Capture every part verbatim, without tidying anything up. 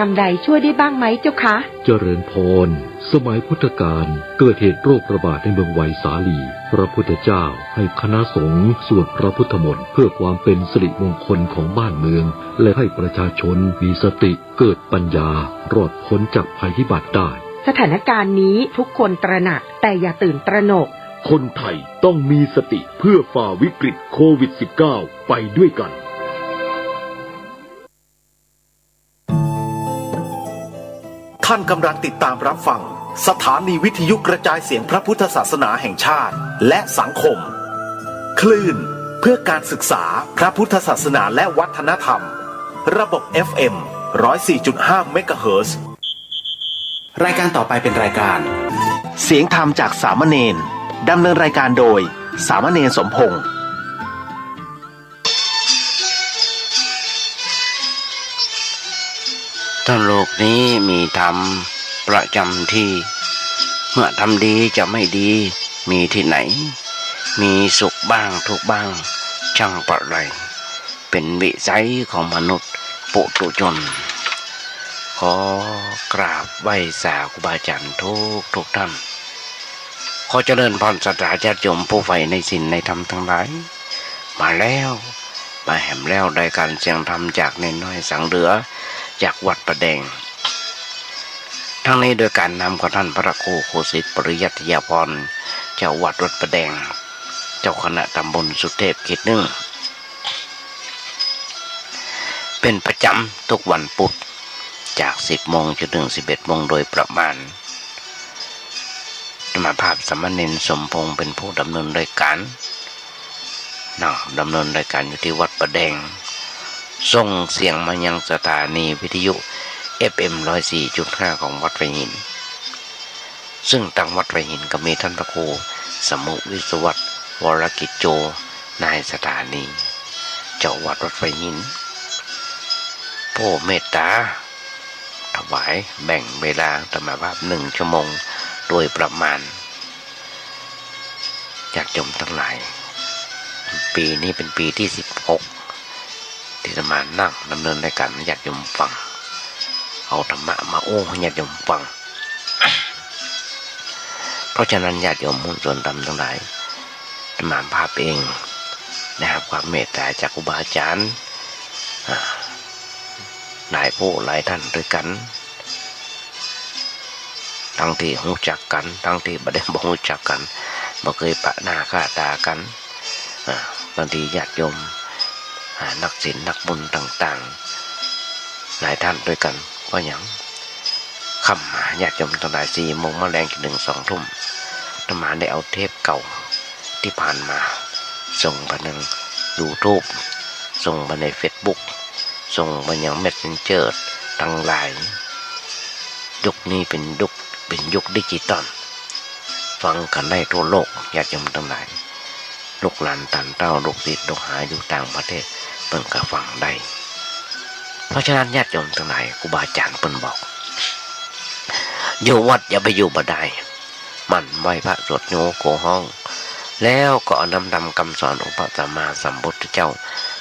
กรรมใดช่วยได้บ้างไหมเจ้าคะ เจริญพร สมัยพุทธกาลเกิดเหตุโรคระบาดในเมืองไวสาลี พระพุทธเจ้าให้คณะสงฆ์สวดพระพุทธมนต์เพื่อความเป็นสิริมงคลของบ้านเมือง และให้ประชาชนมีสติเกิดปัญญารอดพ้นจากภัยพิบัติได้ สถานการณ์นี้ทุกคนตระหนัก แต่อย่าตื่นตระหนก คนไทยต้องมีสติเพื่อฝ่าวิกฤตโควิดสิบเก้า ไปด้วยกัน ท่านกำลังติดตามรับฟังสถานีวิทยุกระจายเสียงพระพุทธศาสนาแห่งชาติและสังคม คลื่นเพื่อการศึกษาพระพุทธศาสนาและวัฒนธรรม ระบบ เอฟ เอ็ม ร้อยสี่จุดห้า เมกะเฮิรตซ์ รายการต่อไปเป็นรายการ เสียงธรรมจากสามเณร ดำเนินรายการโดย สามเณรสมพงษ์ ถ้าโลกนี้มีธรรมประจำที่ เมื่อทำดีจะไม่ดีมีที่ไหน มีสุขบ้างทุกข์บ้างช่างประไร เป็นวิสัยของมนุษย์ปุถุชน ขอกราบไหว้สาครูบาอาจารย์ทุกทุกท่าน ขอเจริญพรศรัทธาญาติโยมผู้ใฝ่ในศีลในธรรมทั้งหลาย มาแล้ว มาแหมแล้ว รายการเสียงธรรมจากเณรน้อยสังเหลือ จากวัดป่าแดง ทั้งนี้โดยการนำของท่านพระครูโคสิตปริยัติยาภรณ์ เจ้าวัดวัดป่าแดง เจ้าคณะตำบลสุเทพเขตหนึ่ง เป็นประจำทุกวันพุธ จากสิบโมงจนถึงสิบเอ็ดโมงโดยประมาณ อาตมาภาพสามเณรสมพงษ์เป็นผู้ดำเนินรายการ เนาะ ดำเนินรายการอยู่ที่วัดป่าแดง ส่งเสียงมายังสถานีวิทยุ เอฟ เอ็ม ร้อยสี่จุดห้า ของวัดป่าหิน ซึ่งตางวัดป่าหินก็มีท่านพระครูสมุวิศวัตร วรกิจโจ นายสถานี เจ้าวัดวัดป่าหิน ผู้เมตตา ถวายแบ่งเวลาอาตมาภาพหนึ่งชั่วโมงโดยประมาณ ญาติโยมทั้งหลาย ปีนี้เป็นปีที่สิบหก ที่อาตมานั่งดำเนินรายการให้ญาติโยมฟัง เอาธรรมะมาอู้ให้ญาติโยมฟัง เพราะฉะนั้นญาติโยมหุ้นส่วนธรรมทั้งหลาย อาตมาภาพเองได้รับความเมตตาจากครูบาอาจารย์ อ่า หลายผู้หลายท่านด้วยกัน ทั้งที่ฮู้จักกัน ทั้งที่บ่ได้บ่ฮู้จักกัน บ่เกยปะหน้าค่าต๋ากัน อ่า บางทีญาติโยม อ่า นักศีลนักบุญต่างๆ หลายท่านด้วยกัน ก็ยัง ค่ำมาญาติโยมตังหลาย สี่โมงมาแลงจนถึงสองทุ่ม อาตมาได้เอาเทปเก่าที่ผ่านมา ส่งไปในยูทูบ ส่งไปในเฟซบุ๊ก ส่งไปยังเมสเซนเจอร์ตังหลาย ยุคนี้เป็นยุค เป็นยุคดิจิตอล ฟังกั๋นได้ทั่วโลก ญาติโยมตังหลาย ลูกหลานต้านเต้า ลูกศิษย์ลูกหาอยู่ต่างประเทศ เปิ้นก็ฟังได้ เพราะฉะนั้นญาติโยมตังหลาย ครูบาอาจ๋ารย์เปิ้นบอก อยู่วัดอย่าไปอยู่บ่ดาย หมั่นไหว้พระสวดโยโกฮ้อง แล้วก็เอาน้ำธรรมคำสอนองค์พระสัมมาสัมพุทธเจ้า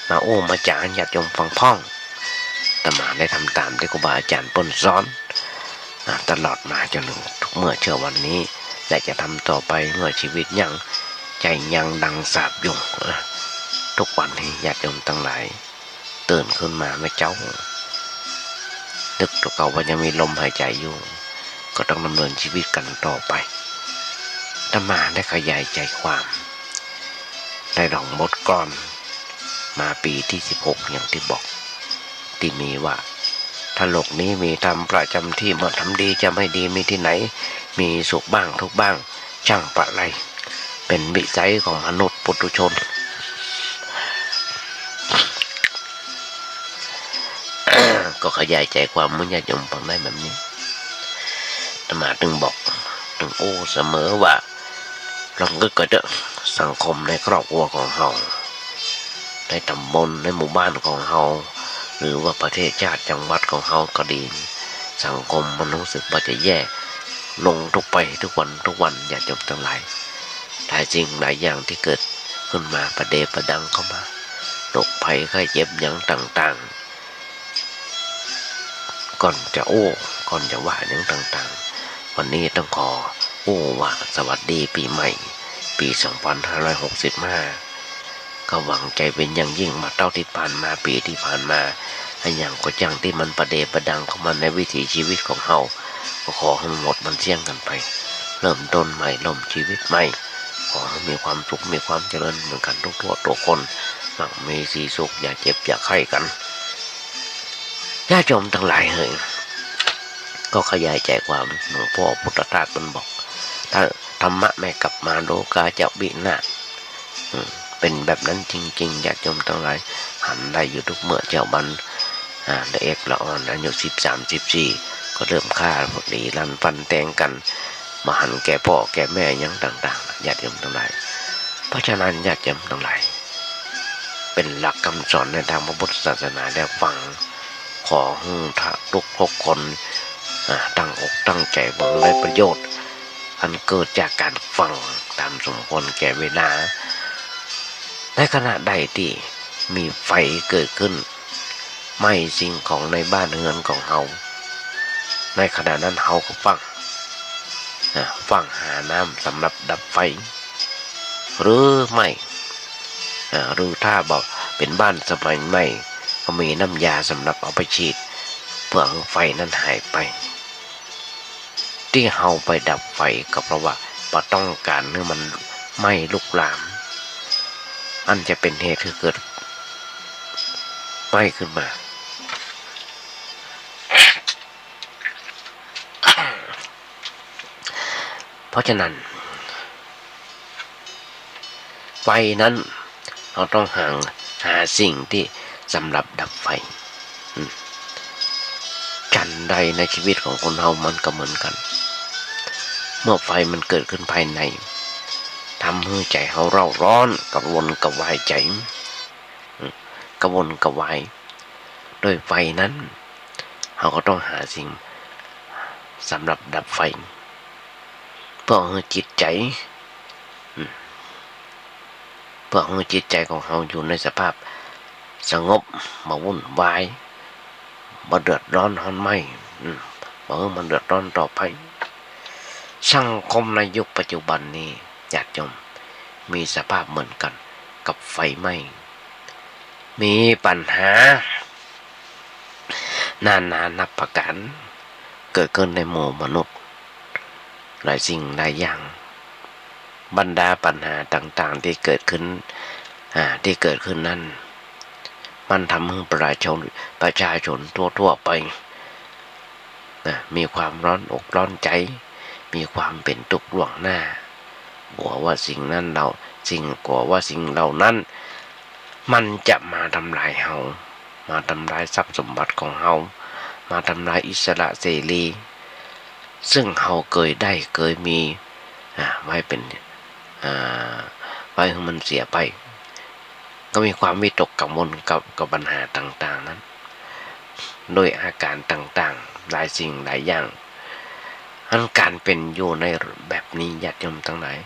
มาอู้มาจ๋าให้ญาติโยมฟังพ่อง อาตมาได้ทำต๋ามตี้ครูบาอาจ๋ารย์เปิ้นสอน อ่า ตลอดมาจนถึงทุกเมื่อเช้าวันนี้ และจะทำต่อไปเมื่อชีวิตยัง ใจ๋ยังดังสาปอยู่ อ่า ทุกวันนี้ญาติโยมตังหลาย ตื่นขึ้นมาเมื่อเจ๊า นึกตั๋วเก่าว่ายังมีลมหายใจ๋อยู่ ก็ต้องดำเนินชีวิตกั๋นต่อไป อาตมาได้ขยายใจความ ได้ลองบทกลอน มาปีตี้สิบหก อย่างตี้บอก ตี้มีว่า ถ้าโลกนี้มีธรรมประจ๋ำตี้ เมื่อทำดีจะไม่ดีมีตี้ไหน มีสุขบ้างทุกข์บ้าง ช่างประไร เป็นวิสัยของมนุษย์ปุถุชน ก็ขยายใจความหื้อญาติโยมฟังได้แบบนี้ อาตมาตึงบอก ตึงอู้เสมอว่า ลองนึกกั๋นเต๊อะ สังคมในครอบครัวของเฮา ในต๋ำบล ในหมู่บ้านของเฮา หรือว่าประเทศชาติจังหวัดของเฮาก็ดี สังคมมันฮู้สึกว่าจะแย่ลงทุกไปทุกวันทุกวัน ญาติโยมตังหลาย หลายสิ่งหลายอย่างตี้เกิดขึ้นมาประเดประดังเข้ามา โรคภัยไข้เจ็บหยังต่างๆ ก่อนจะอู้ ก่อนจะว่าหยังต่างๆ วันนี้ต้องขออู้ว่าสวัสดีปี๋ใหม่ ปี๋สองปันห้าร้อยหกสิบห้า ก็หวังใจ๋เป๋นอย่างยิ่งว่าเต้าตี้ผ่านมา ปี๋ตี้ผ่านมา อะหยังก็จ้างตี้มันปะเดปะดังเข้ามาในวิถีชีวิตของเฮา ก็ขอหื้อมันหมดมันเสี้ยงกั๋นไป เริ่มต้นใหม่ เริ่มชีวิตใหม่ ขอหื้อมีความสุข มีความเจริญเหมือนกั๋นทุกๆ คน มั่งมีสีสุข อย่าเจ็บอย่าไข้กั๋น ญาติโยมตังหลายเหย ก็ขยายใจ๋ความหลวงป้อพุทธทาสมันบอก ถ้าธรรมะไม่กลับมา โลกาจะวินาศ อืม เป๋นแบบนั้นจริงๆ ญาติโยมตังหลาย หันได้อยู่ทุกเมื่อเจ๊า วัน อ่า ละเอ็ดละอ่อน อายุสิบสาม สิบสี่ ก็เริ่มฆ่าหนีรันฟันแตงกั๋น บ่หันแก่ป้อแก่แม่หยังต่างๆ ญาติโยมตังหลาย เพราะฉะนั้นญาติโยมตังหลาย เป๋นหลักกำสอนในตางพระพุทธศาสนาแล้วฟัง ขอหื้อทุกๆ คน อ่า ตั้งอกตั้งใจ๋หวังได้ประโยชน์ อันเกิดจากก๋านฟังต๋ามสมควรแก่เวลา ในขณะใดตี้มีไฟเกิดขึ้น ไหม้สิ่งของในบ้านเฮือนของเฮา ในขณะนั้นเฮาก็ฟั่ง อ่า ฟั่งหาน้ำสำหรับดับไฟ หรือไม่ อ่า หรือถ้าบ่เป๋นบ้านสมัยใหม่ ก็มีน้ำยาสำหรับเอาไปฉีด เพื่อหื้อไฟนั้นหายไป ตี้เฮาไปดับไฟก็เพราะว่าบ่ต้องก๋านหื้อมันไหม้ลุกลาม อันจะเป๋นเหตุหื้อเกิดไหม้ขึ้นมา เพราะฉะนั้น ไฟนั้นเฮาต้องหา หาสิ่งตี้สำหรับดับไฟ อืม ฉันใดในชีวิตของคนเฮามันก็เหมือนกั๋น เมื่อไฟมันเกิดขึ้นภายใน ทำหื้อใจ๋เฮาเร่าร้อน กระวนกระวายใจ๋ อืม กระวนกระวาย โดยไฟนั้น เฮาก็ต้องหาสิ่งสำหรับดับไฟ เพื่อหื้อจิตใจ๋ อืม เพื่อหื้อจิตใจ๋ของเฮาอยู่ในสภาพสงบ บ่วุ่นวาย บ่เดือดร้อนฮ้อนไหม้ อืม บ่หื้อมันเดือดร้อนต่อไป สังคมในยุคปัจจุบันนี้ ญาติโยม มีสภาพเหมือนกั๋นกับไฟไหม้ มีปัญหา นานานับประก๋าน เกิดขึ้นในหมู่มนุษย์ หลายสิ่งหลายอย่าง บรรดาปัญหาต่างๆ ตี้เกิดขึ้น อ่า ตี้เกิดขึ้นนั้น มันทำหื้อประชาชน ประชาชนทั่วๆ ไป นะ มีความร้อนอกร้อนใจ๋ มีความเป๋นตุ๊กข์ล่วงหน้า กั๋วว่าสิ่งนั้นเหล่า สิ่ง กั๋วว่าสิ่งเหล่านั้น มันจะมาทำลายเฮา มาทำลายทรัพย์สมบัติของเฮา มาทำลายอิสระเสรี ซึ่งเฮาเกยได้เกยมี อ่า ไว้เป๋น อ่า ไว้หื้อมันเสียไป ก็มีความวิตกกังวลกับ กับปัญหาต่างๆ นั้น โดยอาก๋านต่างๆ หลายสิ่งหลายอย่าง อันก๋านเป๋นอยู่ในแบบนี้ ญาติโยมตังหลาย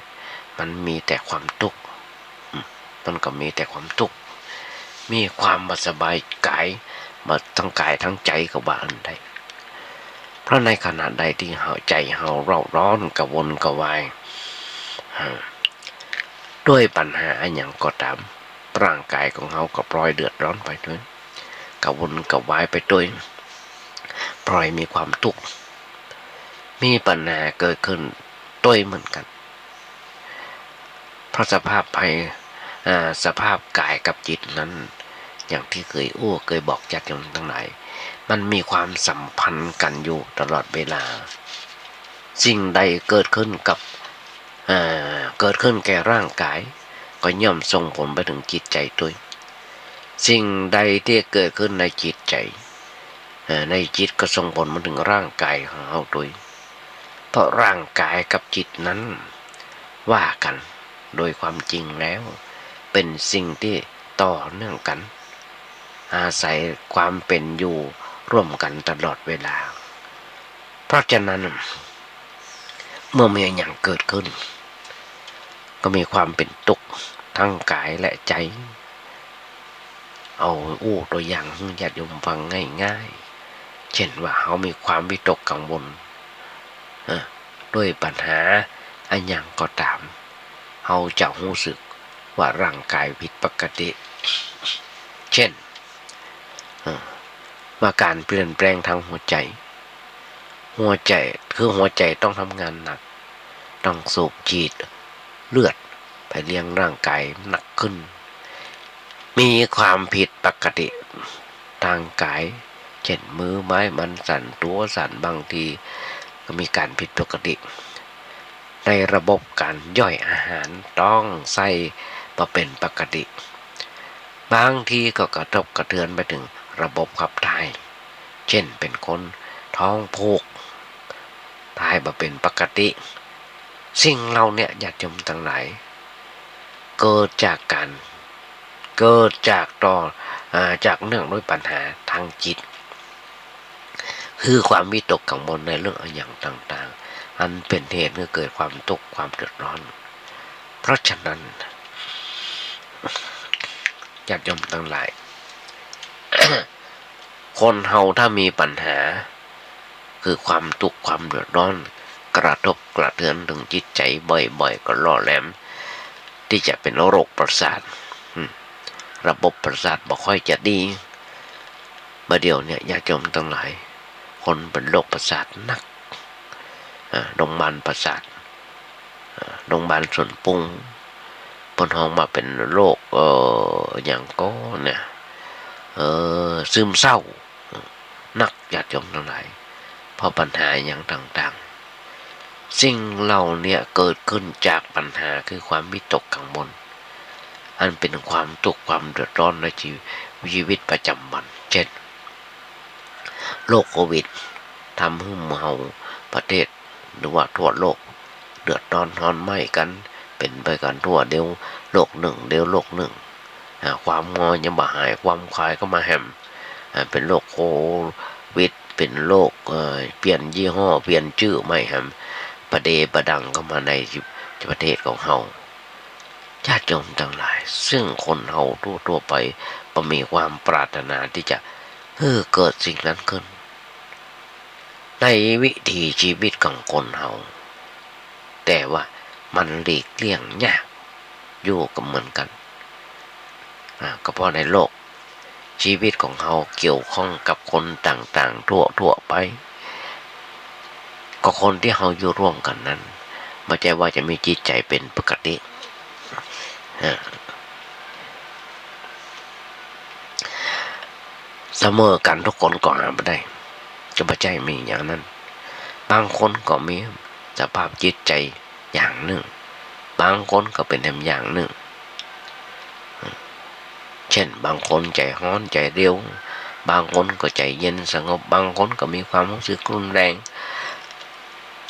มันมีแต่ความตุ๊กข์ อืม มันก็มีแต่ความตุ๊กข์ มีความบ่สบายก๋าย บ่ทั้งก๋ายทั้งใจ๋ก็ว่าอันได้ เพราะในขณะใดตี้เฮา ใจ๋เฮาเร่าร้อนกระวนกระวาย อ่า ด้วยปัญหาอะหยังก็ต๋าม ร่างก๋ายของเฮาก็ปลอยเดือดร้อนไปตวย กระวนกระวายไปตวย ปลอยมีความตุ๊กข์ มีปัญหาเกิดขึ้นตวยเหมือนกั๋น เพราะสภาพภัย อ่า สภาพก๋ายกับจิตนั้น อย่างตี้เกยอู้ เกยบอกญาติโยมตังหลาย มันมีความสัมพันธ์กั๋นอยู่ตลอดเวลา สิ่งใดเกิดขึ้นกับ อ่า เกิดขึ้นแก่ร่างก๋าย ก็ย่อมส่งผลไปเถิงจิตใจ๋ตวย สิ่งใดตี้เกิดขึ้นในจิตใจ๋ อ่า ในจิตก็ส่งผลมาเถิงร่างก๋ายของเฮาตวย เพราะร่างก๋ายกับจิตนั้น ว่ากั๋นโดยความจริงแล้ว เป๋นสิ่งตี้ต่อเนื่องกั๋น อาศัยความเป๋นอยู่ร่วมกั๋นตลอดเวลา เพราะฉะนั้น เมื่อมีอะหยังเกิดขึ้น ก็มีความเป๋นตุ๊กข์ทั้งก๋ายและใจ๋ เอาอู้ตั๋วอย่างหื้อญาติโยมฟังง่าย เช่นว่าเฮามีความวิตกกังวล เอ่อ ด้วยปัญหาอะหยังก็ต๋าม เฮาจะฮู้สึกว่าร่างก๋ายผิดปกติ เช่น เอ่อ ว่าก๋านเปลี่ยนแปลงตางหัวใจ๋ หัวใจ๋ คือหัวใจ๋ต้องทำงานหนัก ต้องสูบฉีดเลือดไปเลี้ยงร่างก๋ายหนักขึ้น มีความผิดปกติตางก๋าย เช่นมือไม้มันสั่น ตั๋วสั่น บางทีก็มีก๋านผิดปกติ ในระบบก๋านย่อยอาหารต้องใช้บ่เป๋นปกติ บางทีก็กระทบกระเทือนไปเถิงระบบขับถ่าย เช่นเป๋นคนท้องผูก ถ่ายบ่เป๋นปกติ สิ่งเหล่าเนี้ย ญาติโยมตังหลาย เกิดจากก๋าน เกิดจากต่อ อ่า จากเนื่องด้วยปัญหาตางจิต คือความวิตกกังวลในเรื่องอะหยังต่างๆ อันเป๋นเหตุหื้อเกิดความตุ๊กข์ความเดือดร้อน เพราะฉะนั้น ญาติโยมตังหลาย คนเฮาถ้ามีปัญหา คือความตุ๊กข์ความเดือดร้อน กระทบกระเทือนเถิงจิตใจ๋บ่อยๆ ก็หล่อแหลมตี้จะเป๋นโรคประสาท อืม ระบบประสาทบ่ค่อยจะดี บ่าเดี่ยวเนี้ย ญาติโยมตังหลาย คนเป๋นโรคประสาทหนัก อ่า โรงพยาบาลประสาท อ่า โรงพยาบาลสวนปุ้ง เปิ้นฮ้องว่าเป๋นโรค เอ่อ หยังก่อเนี่ย เอ่อ ซึมเศร้า หนัก ญาติโยมตังหลาย เพราะปัญหาอะหยังต่างๆ สิ่งเหล่าเนี้ยเกิดขึ้นจากปัญหาคือความวิตกกังวล อันเป๋นความตุ๊กข์ความเดือดร้อนในชีวิต ชีวิตประจ๋ำวัน เช่น โรคโควิด ทำหื้อเฮาประเทศ หรือว่าทั่วโลก เดือดร้อนฮ้อนไหม้กั๋น เป๋นไปกั๋นทั่ว เดี๋ยวโรคนึ่ง เดี๋ยวโรคนึ่ง อ่า ความงอยังบ่หาย ความคายก็มาแหม อ่า เป๋นโรคโควิด เป๋นโรค เอ่อ เปลี่ยนยี่ห้อ เปลี่ยนจื้อใหม่แหม ประเดประดังเข้ามาในประเทศของเฮา ญาติโยมตังหลาย ซึ่งคนเฮาทั่วๆ ไปบ่มีความปรารถนาตี้จะหื้อเกิดสิ่งนั้นขึ้น ในวิถีชีวิตของคนเฮา แต่ว่ามันหลีกเลี่ยงยากอยู่ก็เหมือนกั๋น อ่า ก็เพราะในโลกชีวิตของเฮาเกี่ยวข้องกับคนต่างๆ ทั่วๆ ไป ก็คนตี้เฮาอยู่ร่วมกั๋นนั้น บ่ใจ้ว่าจะมีจิตใจ๋เป๋นปกติ อ่า เสมอกั๋นทุกคนก็หาบ่ได้ ก็บ่ใจ้มีอย่างนั้น บางคนก็มีสภาพจิตใจ๋อย่างนึ่ง บางคนก็เป๋นแหมอย่างนึ่ง เช่น บางคนใจ๋ฮ้อนใจ๋เร็ว บางคนก็ใจ๋เย็นสงบ บางคนก็มีความฮู้สึกรุนแรง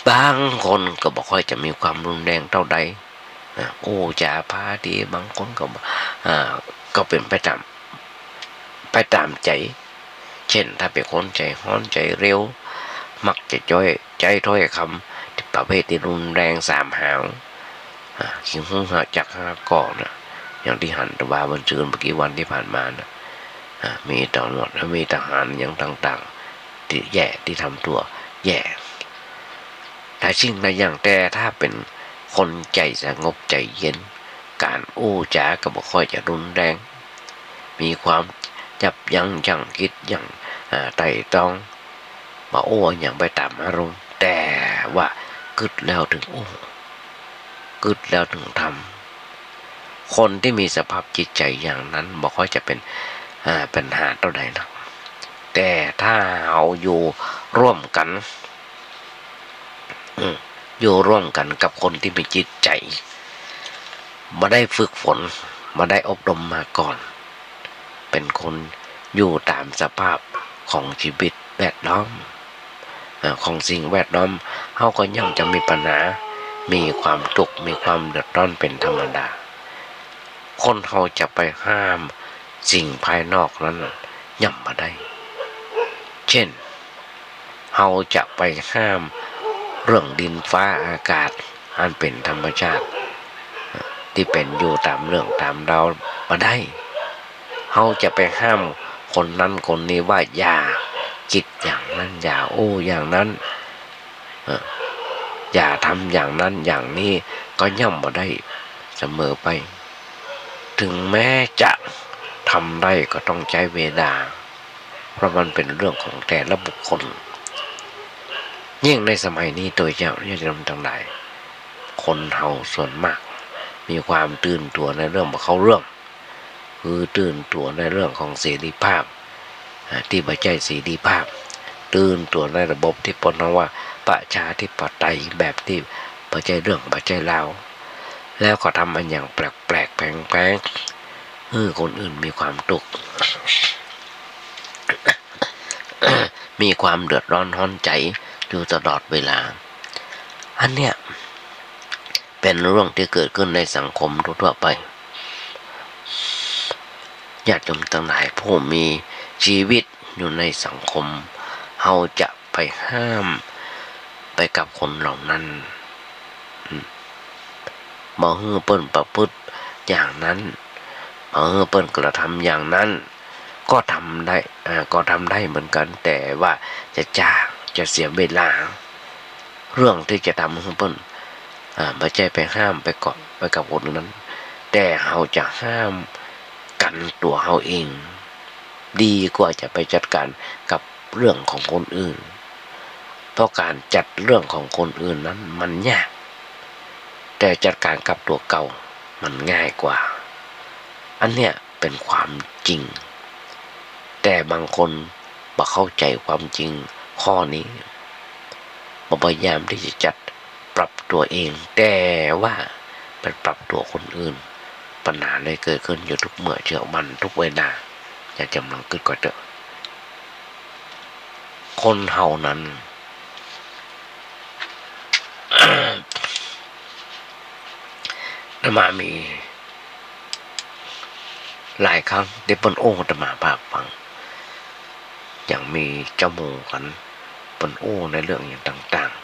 บางคนก็บ่ค่อยจะมีความรุนแรงเต้าใด อ่า อู้จ๋าผาดี บางคนก็ อ่า ก็เป๋นไปต๋าม ไปต๋ามใจ๋ เช่น ถ้าเป๋นคนใจ๋ฮ้อนใจ๋เร็ว มักจะใจ๊ ใจ๊ถ้อยกำประเภทตี้รุนแรงสามหาว อ่า ขี้หึงหาจักหาก่อนะ อย่างตี้หันตะวาวันซืนบ่กี่วันตี้ผ่านมานะ อ่า มีตำรวจ มีทหารอย่างต่างๆ ตี้แย่ ตี้ทำตั๋วแย่ แต่สิ่งใดอย่าง แต่ถ้าเป๋นคนใจ๋สงบใจ๋เย็น ก๋านอู้จ๋าก็บ่ค่อยจะรุนแรง มีความยับยั้งชั่งคิดอย่าง อ่า ไตร่ตรอง บ่อู้อะหยังไปต๋ามอารมณ์ แต่ว่ากึ๊ดแล้วเถิงอู้ กึ๊ดแล้วเถิงทำ คนตี้มีสภาพจิตใจ๋อย่างนั้นบ่ค่อยจะเป๋น อ่า ปัญหาเต้าใดนัก แต่ถ้าเฮาอยู่ร่วมกั๋น อืม อยู่ร่วมกั๋นกับคนตี้มีจิตใจ๋ บ่ได้ฝึกฝน บ่ได้อบรมมาก่อน เป๋นคนอยู่ต๋ามสภาพของชีวิตแวดล้อม เอ่อ ของสิ่งแวดล้อม เฮาก็ย่อมจะมีปัญหา มีความตุ๊กข์ มีความเดือดร้อนเป๋นธรรมดา คนเฮาจะไปห้ามสิ่งภายนอกนั้นน่ะ ย่อมบ่ได้ เช่น เฮาจะไปห้ามเรื่องดินฟ้าอากาศ อันเป๋นธรรมชาติ ตี้เป๋นอยู่ต๋ามเรื่องต๋ามราวบ่ได้ เฮาจะไปห้ามคนนั้นคนนี้ว่าอย่า กิจอย่างนั้น อย่าอู้อย่างนั้น เอ่อ อย่าทำอย่างนั้นอย่างนี้ ก็ย่อมบ่ได้เสมอไป ถึงแม้จะทำได้ก็ต้องใจ๊เวลา เพราะมันเป๋นเรื่องของแต่ละบุคคล ยิ่งในสมัยนี้โตยเจ้า ญาติโยมตังหลาย คนเฮาส่วนมากมีความตื่นตั๋วในเรื่องบ่เข้าเรื่อง คือตื่นตั๋วในเรื่องของเสรีภาพ อ่า ตี้บ่ใจ้เสรีภาพ ตื่นตั๋วในระบบตี้เปิ้นฮ้องว่าประชาธิปไตย แบบตี้บ่ใจ้เรื่องบ่ใจ้ราว แล้วก็ทำอันหยังแปลกๆ แผลงๆ หื้อคนอื่นมีความตุ๊กข์ มีความเดือดร้อนฮ้อนใจ๋อยู่ตลอดเวลา อันเนี้ยเป๋นเรื่องตี้เกิดขึ้นในสังคมทั่วๆ ไป ญาติโยมตังหลายผู้มีจีวิตอยู่ในสังคม เฮาจะไปห้ามไปกับคนเหล่านั้น อืม บ่หื้อเปิ้นประพฤติอย่างนั้น บ่หื้อเปิ้นกระทำอย่างนั้น ก็ทำได้ อ่า ก็ทำได้เหมือนกั๋น แต่ว่าจะจ๊า จะเสียเวลา เรื่องตี้จะทำหื้อเปิ้น อ่า บ่ใจ้ไปห้ามไปเกาะไปกับคนอื่นนั้น แต่เฮาจะห้ามกั๋นตั๋วเฮาเอง ดีกว่าจะไปจัดก๋านกับเรื่องของคนอื่น เพราะก๋านจัดเรื่องของคนอื่นนั้นมันยาก แต่จัดก๋านกับตั๋วเก่ามันง่ายกว่า อันเนี้ยเป๋นความจริง แต่บางคนบ่เข้าใจ๋ความจริงข้อนี้ บ่พยายามตี้จะจัดปรับตั๋วเอง แต่ว่าไปปรับตั๋วคนอื่น ปัญหาเลยเกิดขึ้นอยู่ทุกเมื่อเช้าวันทุกเวลา ญาติโยมลองกึ๊ดก่อนเต๊อะ คนเฮานั้น อาตมามีหลายครั้งตี้เปิ้นอู้อาตมาภาพฟัง อย่างมีเจ้าหมู่กั๋น เปิ้นอู้ในเรื่องอย่างต่างๆ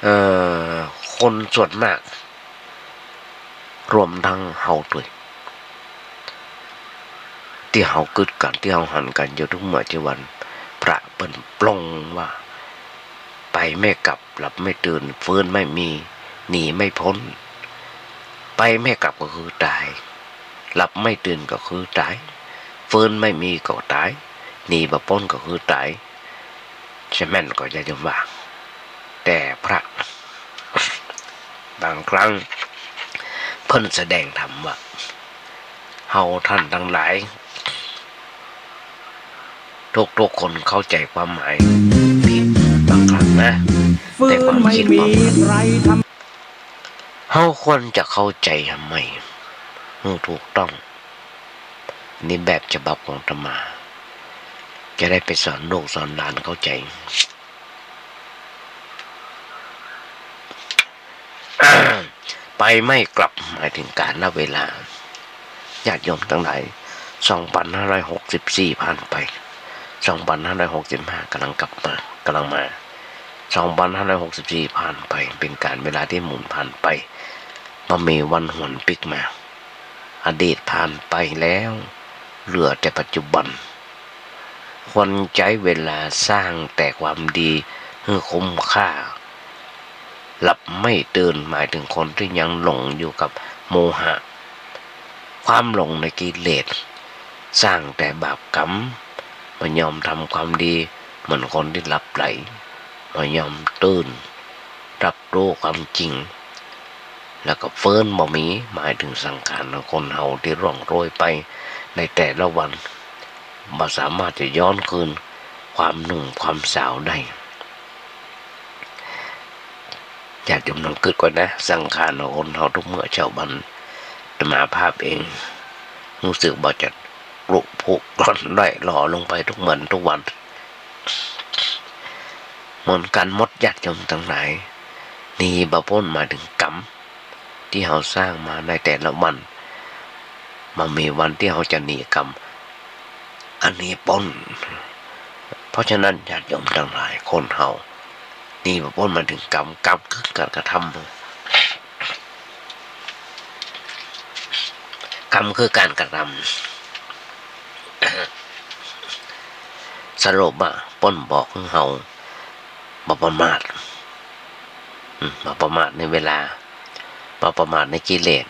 เอ่อ คนส่วนมาก รวมตึงเฮาตวย ตี้เฮากึ๊ดกั๋น ตี้เฮาหันกั๋นอยู่ทุกเมื่อทุกวัน พระเปิ้นปลงว่า ไปไม่กลับ หลับไม่ตื่น ฟื้นไม่มี หนีไม่พ้น ไปไม่กลับก็คือต๋าย หลับไม่ตื่นก็คือต๋าย ฟื้นไม่มีก็ต๋าย หนีบ่ป๊นก็คือต๋าย ใช่แม่นก็อย่าลืมว่า แต่พระ บางครั้งเปิ้นแสดงธรรมว่า เฮาท่านตังหลาย ทุกๆ คนเข้าใจ๋ความหมายผิดบางครั้งนะ แต่ความคิดความหมาย เฮาควรจะเข้าใจ๋ทำไม หื้อถูกต้อง นี่แบบฉบับของอาตมา จะได้ไปสอนลูกสอนหลานเข้าใจ๋ ไปไม่กลับ หมายถึงกาลเวลา ญาติโยมตังหลาย สองพันห้าร้อยหกสิบสี่ ผ่านไป สองพันห้าร้อยหกสิบห้า ก่ำลังกลับมา ก่ำลังมา สองพันห้าร้อยหกสิบสี่ ผ่านไป เป๋นกาลเวลาตี้หมุนผ่านไป บ่มีวันหวนปิ๊กมา อดีตผ่านไปแล้ว เหลือแต่ปัจจุบัน ควรใจ๊เวลาสร้างแต่ความดีหื้อคุ้มค่า หลับไม่ตื่น หมายถึงคนตี้ยังหลงอยู่กับโมหะ ความหลงในกิเลส สร้างแต่บาปกรรม บ่ยอมทำความดี เหมือนคนตี้หลับใหล บ่ยอมตื่น รับ รู้ความจริง แล้วก็ฟื้นบ่มี หมายถึงสังขารของคนเฮาตี้ร่วงโรยไปในแต่ละวัน บ่สามารถจะย้อนคืนความหนุ่มความสาวได้ ญาติโยมลองกึ๊ดก่อนนะ สังขารของคนเฮาทุกเมื่อเช้าวัน อาตมาภาพเอง ฮู้สึกว่าจะปรุพุร่อนด้อยหล่อลงไปทุกวันทุกวัน เหมือนกั๋นหมด ญาติโยมตังหลาย หนีบ่ป๊น หมายถึงกรรมตี้เฮาสร้างมาในแต่ละวัน บ่มีวันตี้เฮาจะหนีกรรมอันนี้ป๊น เพราะฉะนั้น ญาติโยมตังหลาย คนเฮาหนีบ่ป๊น หมายถึงกรรม กรรมคือการกระทำ กรรมคือการกระทำ สรุปว่าเปิ้นบอกหื้อเฮาบ่ประมาท อืม บ่ประมาทในเวลา บ่ประมาทในกิเลส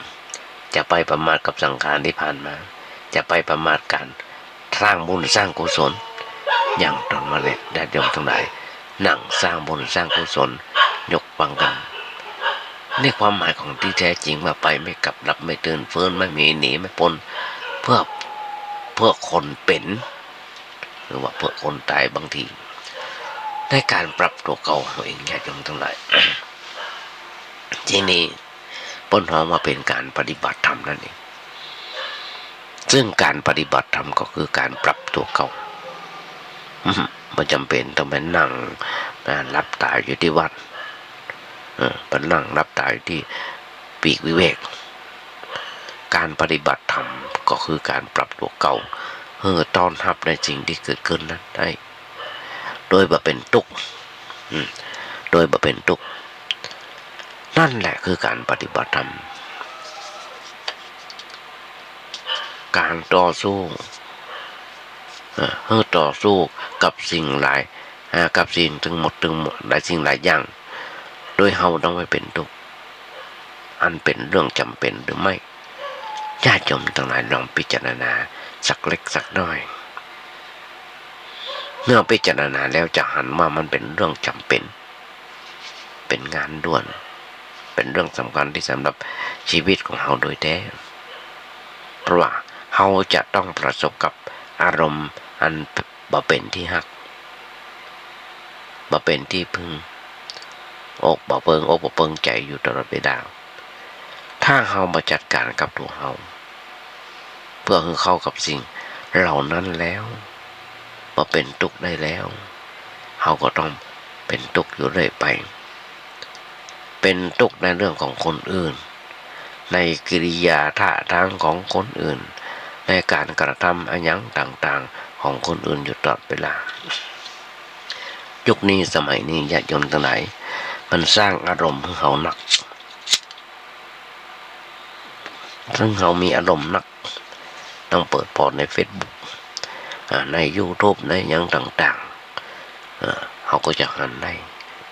จะไปประมาทกับสังขารตี้ผ่านมา จะไปประมาทก๋านสร้างบุญสร้างกุศล อย่างต๋อนมาแลญาติโยมตังหลาย นั่งสร้างบุญสร้างกุศล ยกฟังกั๋น ในความหมายของตี้แต๊จิงว่าไปไม่กลับ หลับไม่ตื่น ฟื้นไม่มี หนีไม่ป๊น เปื้อ เปื้อคนเป๋น หรือว่าเปื้อคนต๋ายบางที ในก๋านปรับตั๋วเก่าเฮาเอง ญาติโยมตังหลาย ตี้นี่เปิ้นฮ้องว่าเป๋นก๋านปฏิบัติธรรมนั่นเอง ซึ่งก๋านปฏิบัติธรรมก็คือก๋านปรับตั๋วเก่า อืม บ่จ๋ำเป๋นต้องไปนั่ง อ่า หลับต๋าอยู่ตี้วัด เออ ไปนั่งหลับต๋าอยู่ตี้ปีกวิเวก ก๋านปฏิบัติธรรมก็คือก๋านปรับตั๋วเก่า หื้อต้อนฮับในสิ่งตี้เกิดขึ้นนั้นได้ โดยบ่เป๋นตุ๊กข์ อืม โดยบ่เป๋นตุ๊กข์ นั่นแหละคือก๋านปฏิบัติธรรม ก๋านต่อสู้ เอ่อ หื้อต่อสู้กับสิ่งหลาย อ่า กับสิ่งตึงหมด ตึงหมด หลายสิ่งหลายอย่าง โดยเฮาต้องไม่เป๋นตุ๊กข์ อันเป๋นเรื่องจ๋ำเป๋นหรือไม่ ญาติโยมตังหลายลองพิจารณาสักเล็กสักน้อย เมื่อพิจารณาแล้วจะหันว่ามันเป๋นเรื่องจ๋ำเป๋น เป๋นงานด่วน เป๋นเรื่องสำคัญตี้สำหรับชีวิตของเฮาโดยแต๊ เพราะว่าเฮาจะต้องประสบกับอารมณ์อันบ่เป๋นตี้ฮัก บ่เป๋นตี้เปิงอก บ่เปิงอกบ่เปิงใจ๋อยู่ตลอดเวลา ถ้าเฮาบ่จัดก๋านกับตั๋วเฮา เปื้อหื้อเข้ากับสิ่งเหล่านั้นแล้ว บ่เป๋นตุ๊กข์ได้แล้ว เฮาก็ต้องเป๋นตุ๊กข์อยู่เรื่อยไป เป๋นตุ๊กข์ในเรื่องของคนอื่น ในกิริยาท่าทางของคนอื่น ในก๋านกระทำอะหยังต่างๆ ของคนอื่นอยู่ตลอดเวลา ยุคนี้สมัยนี้ญาติโยมตังหลาย มันสร้างอารมณ์หื้อเฮานัก ซึ่งเฮามีอารมณ์นัก ต้องเปิดผ่อนในเฟซบุ๊ก อ่า ในยูทูบ ในหยังต่างๆ เอ่อ เฮาก็จะหันได้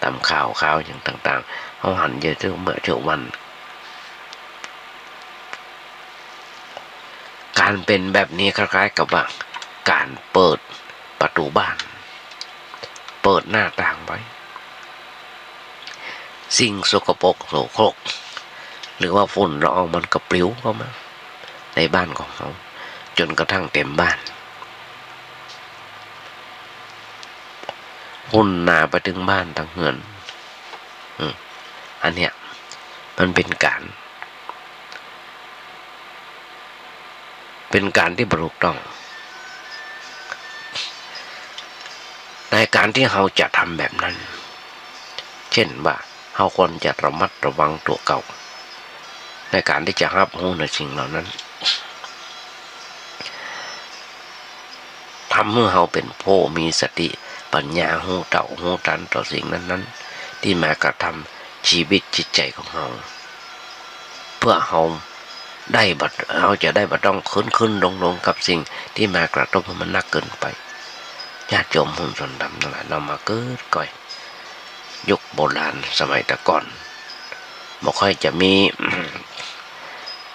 ต๋ามข่าว ข่าวหยังต่างๆ เฮาหันอยู่ทุกเมื่อทุกวัน ก๋านเป๋นแบบนี้คล้ายๆ กับว่าก๋านเปิดประตู๋บ้าน เปิดหน้าต่างไว้ สิ่งสกปรกโสโครก หรือว่าฝุ่นละอองมันก็ปลิวเข้ามาในบ้านของเฮา จ๋นกระทั่งเต๋มบ้าน ฝุ่นหนาไปเถิงบ้านตึงเฮือน อืม อันเนี้ยมันเป๋นก๋าน เป๋นก๋านตี้บ่ถูกต้อง ในก๋านตี้เฮาจะทำแบบนั้น เช่นว่าเฮาควรจะระมัดระวังตั๋วเก่า ในก๋านตี้จะฮับฮู้ในสิ่งเหล่านั้น ทำหื้อเฮาเป๋นผู้มีสติปัญญา ฮู้เต้าฮู้ตันต่อสิ่งนั้นๆ ตี้มากระทำชีวิตจิตใจ๋ของเฮา เปื้อเฮาได้บ่ เฮาจะได้บ่ต้องขึ้นๆ ลงๆ กับสิ่งตี้มากระทบหื้อมันนักเกินไป ญาติโยมผู้สนธรรมตังหลาย เฮามาเกิดก่อย ยุคโบราณสมัยแต่ก่อน บ่ค่อยจะมี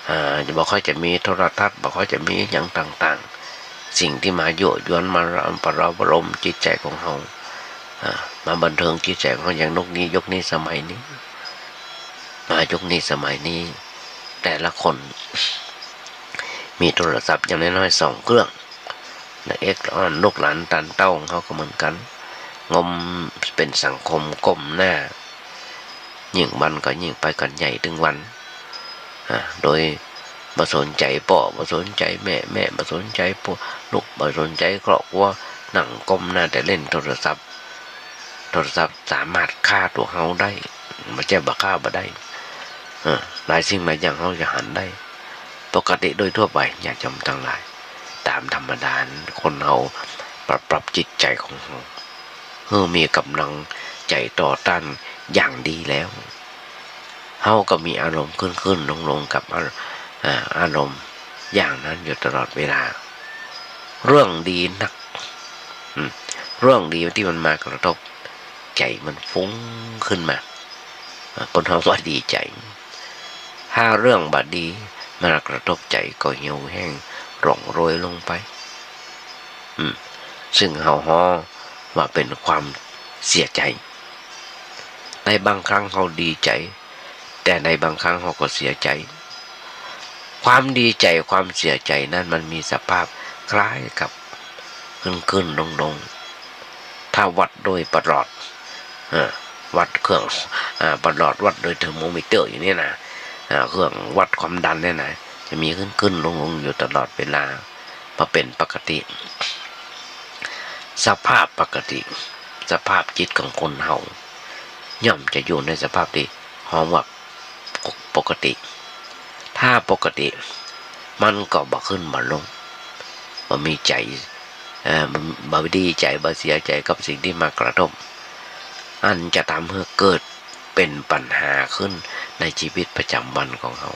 อ่า บ่ค่อยจะมีโทรทัศน์ บ่ค่อยจะมีหยังต่างๆ สิ่งตี้มายั่วยวน มาประโลม ประโลมอารมณ์จิตใจ๋ของเฮา อ่า มาบันเทิงจิตใจ๋ของเฮาอย่างยุคนี้ ยุคนี้สมัยนี้ มายุคนี้สมัยนี้ แต่ละคนมีโทรศัพท์อย่างน้อยๆ สองเครื่อง นะ เอก อ่อน ลูกหลานต้านเต้าของเฮาก็เหมือนกั๋น งมเป๋นสังคมก้มหน้า ยิ่งวันก็ยิ่งไปกั๋นใหญ่ตึงวัน อ่า โดยบ่สนใจ๋ป้อ บ่สนใจ๋แม่ แม่บ่สนใจ๋ป้อ ลูกบ่สนใจ๋ครอบครัว นั่งก้มหน้าแต่เล่นโทรศัพท์ โทรศัพท์สามารถฆ่าตั๋วเฮาได้ บ่ใจ้บ่ฆ่าบ่ได้ เออ หลายสิ่งหลายอย่างเฮาจะหันได้ ปกติโดยทั่วไป ญาติโยมตังหลาย ต๋ามธรรมดาคนเฮาปรับ ปรับจิตใจ๋ของเฮา หื้อมีก๋ำลังใจ๋ต่อต้านอย่างดีแล้ว เฮาก็มีอารมณ์ขึ้นๆ ลงๆ กับอา อ่า อารมณ์อย่างนั้นอยู่ตลอดเวลา เรื่องดีนัก อืม เรื่องดีตี้มันมากระทบ ใจ๋มันฟุ้งขึ้นมา อ่า เปิ้นฮ้องว่าดีใจ๋ ถ้าเรื่องบ่ดีมากระทบใจ๋ก็เหี่ยวแห้งร่วงโรยลงไป อืม ซึ่งเฮาฮ้องว่าเป๋นความเสียใจ๋ ในบางครั้งเฮาดีใจ๋ แต่ในบางครั้งเฮาก็เสียใจ๋ ความดีใจ๋ ความเสียใจ๋นั้นมันมีสภาพคล้ายกับขึ้นๆ ลงๆ ถ้าวัดโดยประหลอด เออ วัดเครื่อง อ่า ประหลอดวัดโดยเทอร์โมมิเตอร์อย่างนี้นะ อ่า เครื่องวัดความดันเนี่ยนะ จะมีขึ้นๆ ลงๆ อยู่ตลอดเวลา บ่เป๋นปกติ สภาพปกติ สภาพจิตของคนเฮา ย่อมจะอยู่ในสภาพตี้ฮ้องว่าปกติ ถ้าปกติ มันก็บ่ขึ้นบ่ลง บ่มีใจ๋ เอ่อ บ่ดีใจ๋ บ่เสียใจ๋กับสิ่งตี้มากระทบ อันจะทำหื้อเกิดเป๋นปัญหาขึ้นในชีวิตประจำวันของเฮา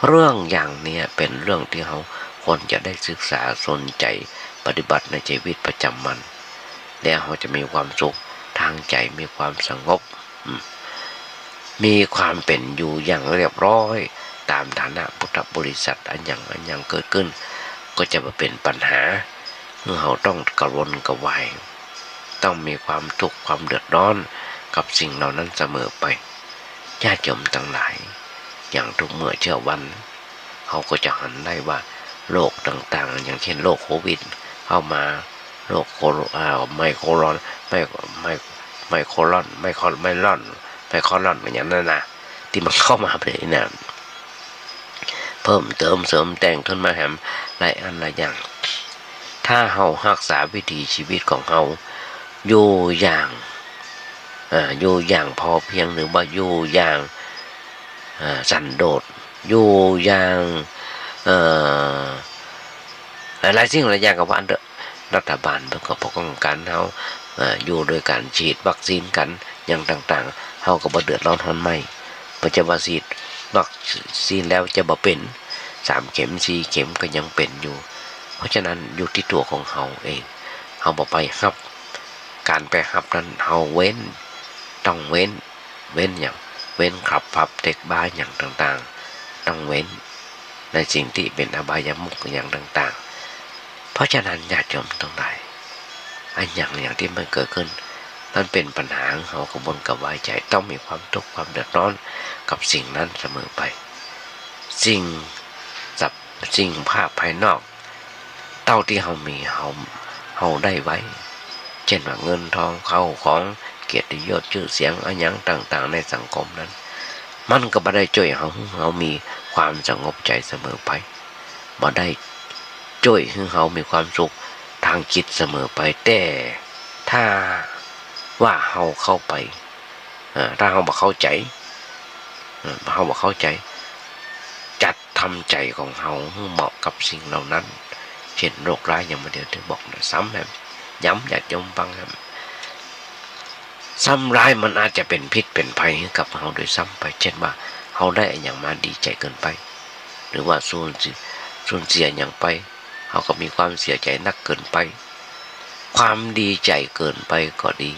เรื่องอย่างเนี้ยเป๋นเรื่องตี้เฮาควรจะได้ศึกษาสนใจ๋ปฏิบัติในชีวิตประจำวัน แล้วเฮาจะมีความสุขตางใจ๋ มีความสงบ อืม มีความเป๋นอยู่อย่างเรียบร้อย ต๋ามฐานะพุทธบริษัท อะหยังอะหยังเกิดขึ้น ก็จะบ่เป๋นปัญหา หื้อเฮาต้องกระวนกระวาย ต้องมีความทุกข์ความเดือดร้อนกับสิ่งเหล่านั้นเสมอไป ญาติโยมตังหลาย อย่างทุกเมื่อเช้าวัน เฮาก็จะหันได้ว่าโรคต่างๆ อย่างเช่นโรคโควิดเข้ามา โรคโคโร- อ่า ไมโครลอน ไม- ไม- ไมโครลอน ไมโคร- ไมลอน ไมโครลอน อย่างนั้นนะ ตี้มันเข้ามาแบบนี้นะ เพิ่มเติมเสริมแต่งขึ้นมาแหมหลายอันหลายอย่าง ถ้าเฮาฮักษาวิถีชีวิตของเฮาอยู่อย่าง อ่า อยู่อย่างพอเพียง หรือว่าอยู่อย่าง อ่า สันโดษ อยู่อย่าง เอ่อ หลายๆ สิ่งหลายอย่างก็ว่าอั้นเต๊อะ รัฐบาลเปิ้นก็ป้องกั๋นเฮา เอ่อ อยู่โดยก๋านฉีดวัคซีนกั๋น อย่างต่างๆ เฮาก็บ่เดือดร้อนฮ้อนไหม้ บ่ใจ้ว่าฉีดวัคซีนแล้วจะบ่เป๋น สามเข็ม สี่เข็มก็ยังเป๋นอยู่ เพราะฉะนั้นอยู่ตี้ตั๋วของเฮาเอง เฮาบ่ไปฮับ ก๋านไปฮับนั้นเฮาเว้น ต้องเว้น เว้นหยัง เว้นขับ ผับ เต็ก บาร์ อย่างต่างๆ ต้องเว้น ในสิ่งตี้เป๋นอบายมุขอย่างต่างๆ เพราะฉะนั้นญาติโยมตังหลาย อะหยังอะหยังตี้มันเกิดขึ้น มันเป๋นปัญหาหื้อเฮากระวนกระวายใจ๋ ต้องมีความทุกข์ความเดือดร้อนกับสิ่งนั้นเสมอไป สิ่ง สิ่งภาพภายนอก เต้าตี้เฮามี เฮา เฮาได้ไว้ เจ้นว่าเงินทองเข้าของ เกียรติยศจื้อเสียงอะหยังต่างๆ ในสังคมนั้น มันก็บ่ได้จ้วยเฮาหื้อเฮามีความสงบใจ๋เสมอไป บ่ได้จ้วยหื้อเฮามีความสุขตางจิตเสมอไป แต่ถ้าว่าเฮาเข้าไป เอ่อ ถ้าเฮาบ่เข้าใจ๋ เอ่อ เฮาบ่เข้าใจ๋ จัดทำใจ๋ของเฮาหื้อเหมาะกับสิ่งเหล่านั้น เจ้นโรคร้ายอย่างบ่าเดี่ยวตี้บอกนะ ซ้ำแหม ย้ำญาติโยมฟังแหม ซ้ำร้ายมันอาจจะเป๋นพิษเป๋นภัยหื้อกับเฮาโดยซ้ำไป เจ้นว่าเฮาได้อะหยังมาดีใจ๋เกินไป หรือว่าสูญเสีย สูญเสียหยังไป เฮาก็มีความเสียใจ๋นักเกินไป ความดีใจ๋เกินไปก็ดี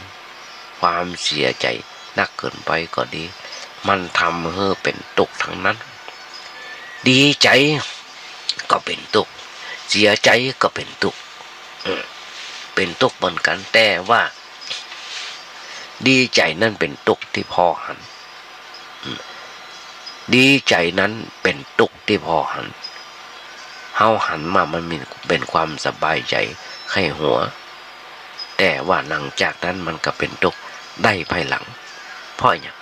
ความเสียใจ๋นักเกินไปก็ดี มันทำหื้อเป๋นตุ๊กข์ตังนั้น ดีใจ๋ก็เป๋นตุ๊กข์ เสียใจ๋ก็เป๋นตุ๊กข์ เออ เป๋นตุ๊กข์เหมือนกั๋น แต่ว่า ดีใจ๋นั้นเป๋นตุ๊กข์ตี้ผ่อหัน อืม ดีใจ๋นั้นเป๋นตุ๊กข์ตี้ผ่อหัน เฮาหันมามันมี เป๋นความสบายใจ๋ใค่หัว แต่ว่าหลังจากนั้นมันก็เป๋นตุ๊กข์ได้ภายหลัง เพราะหยัง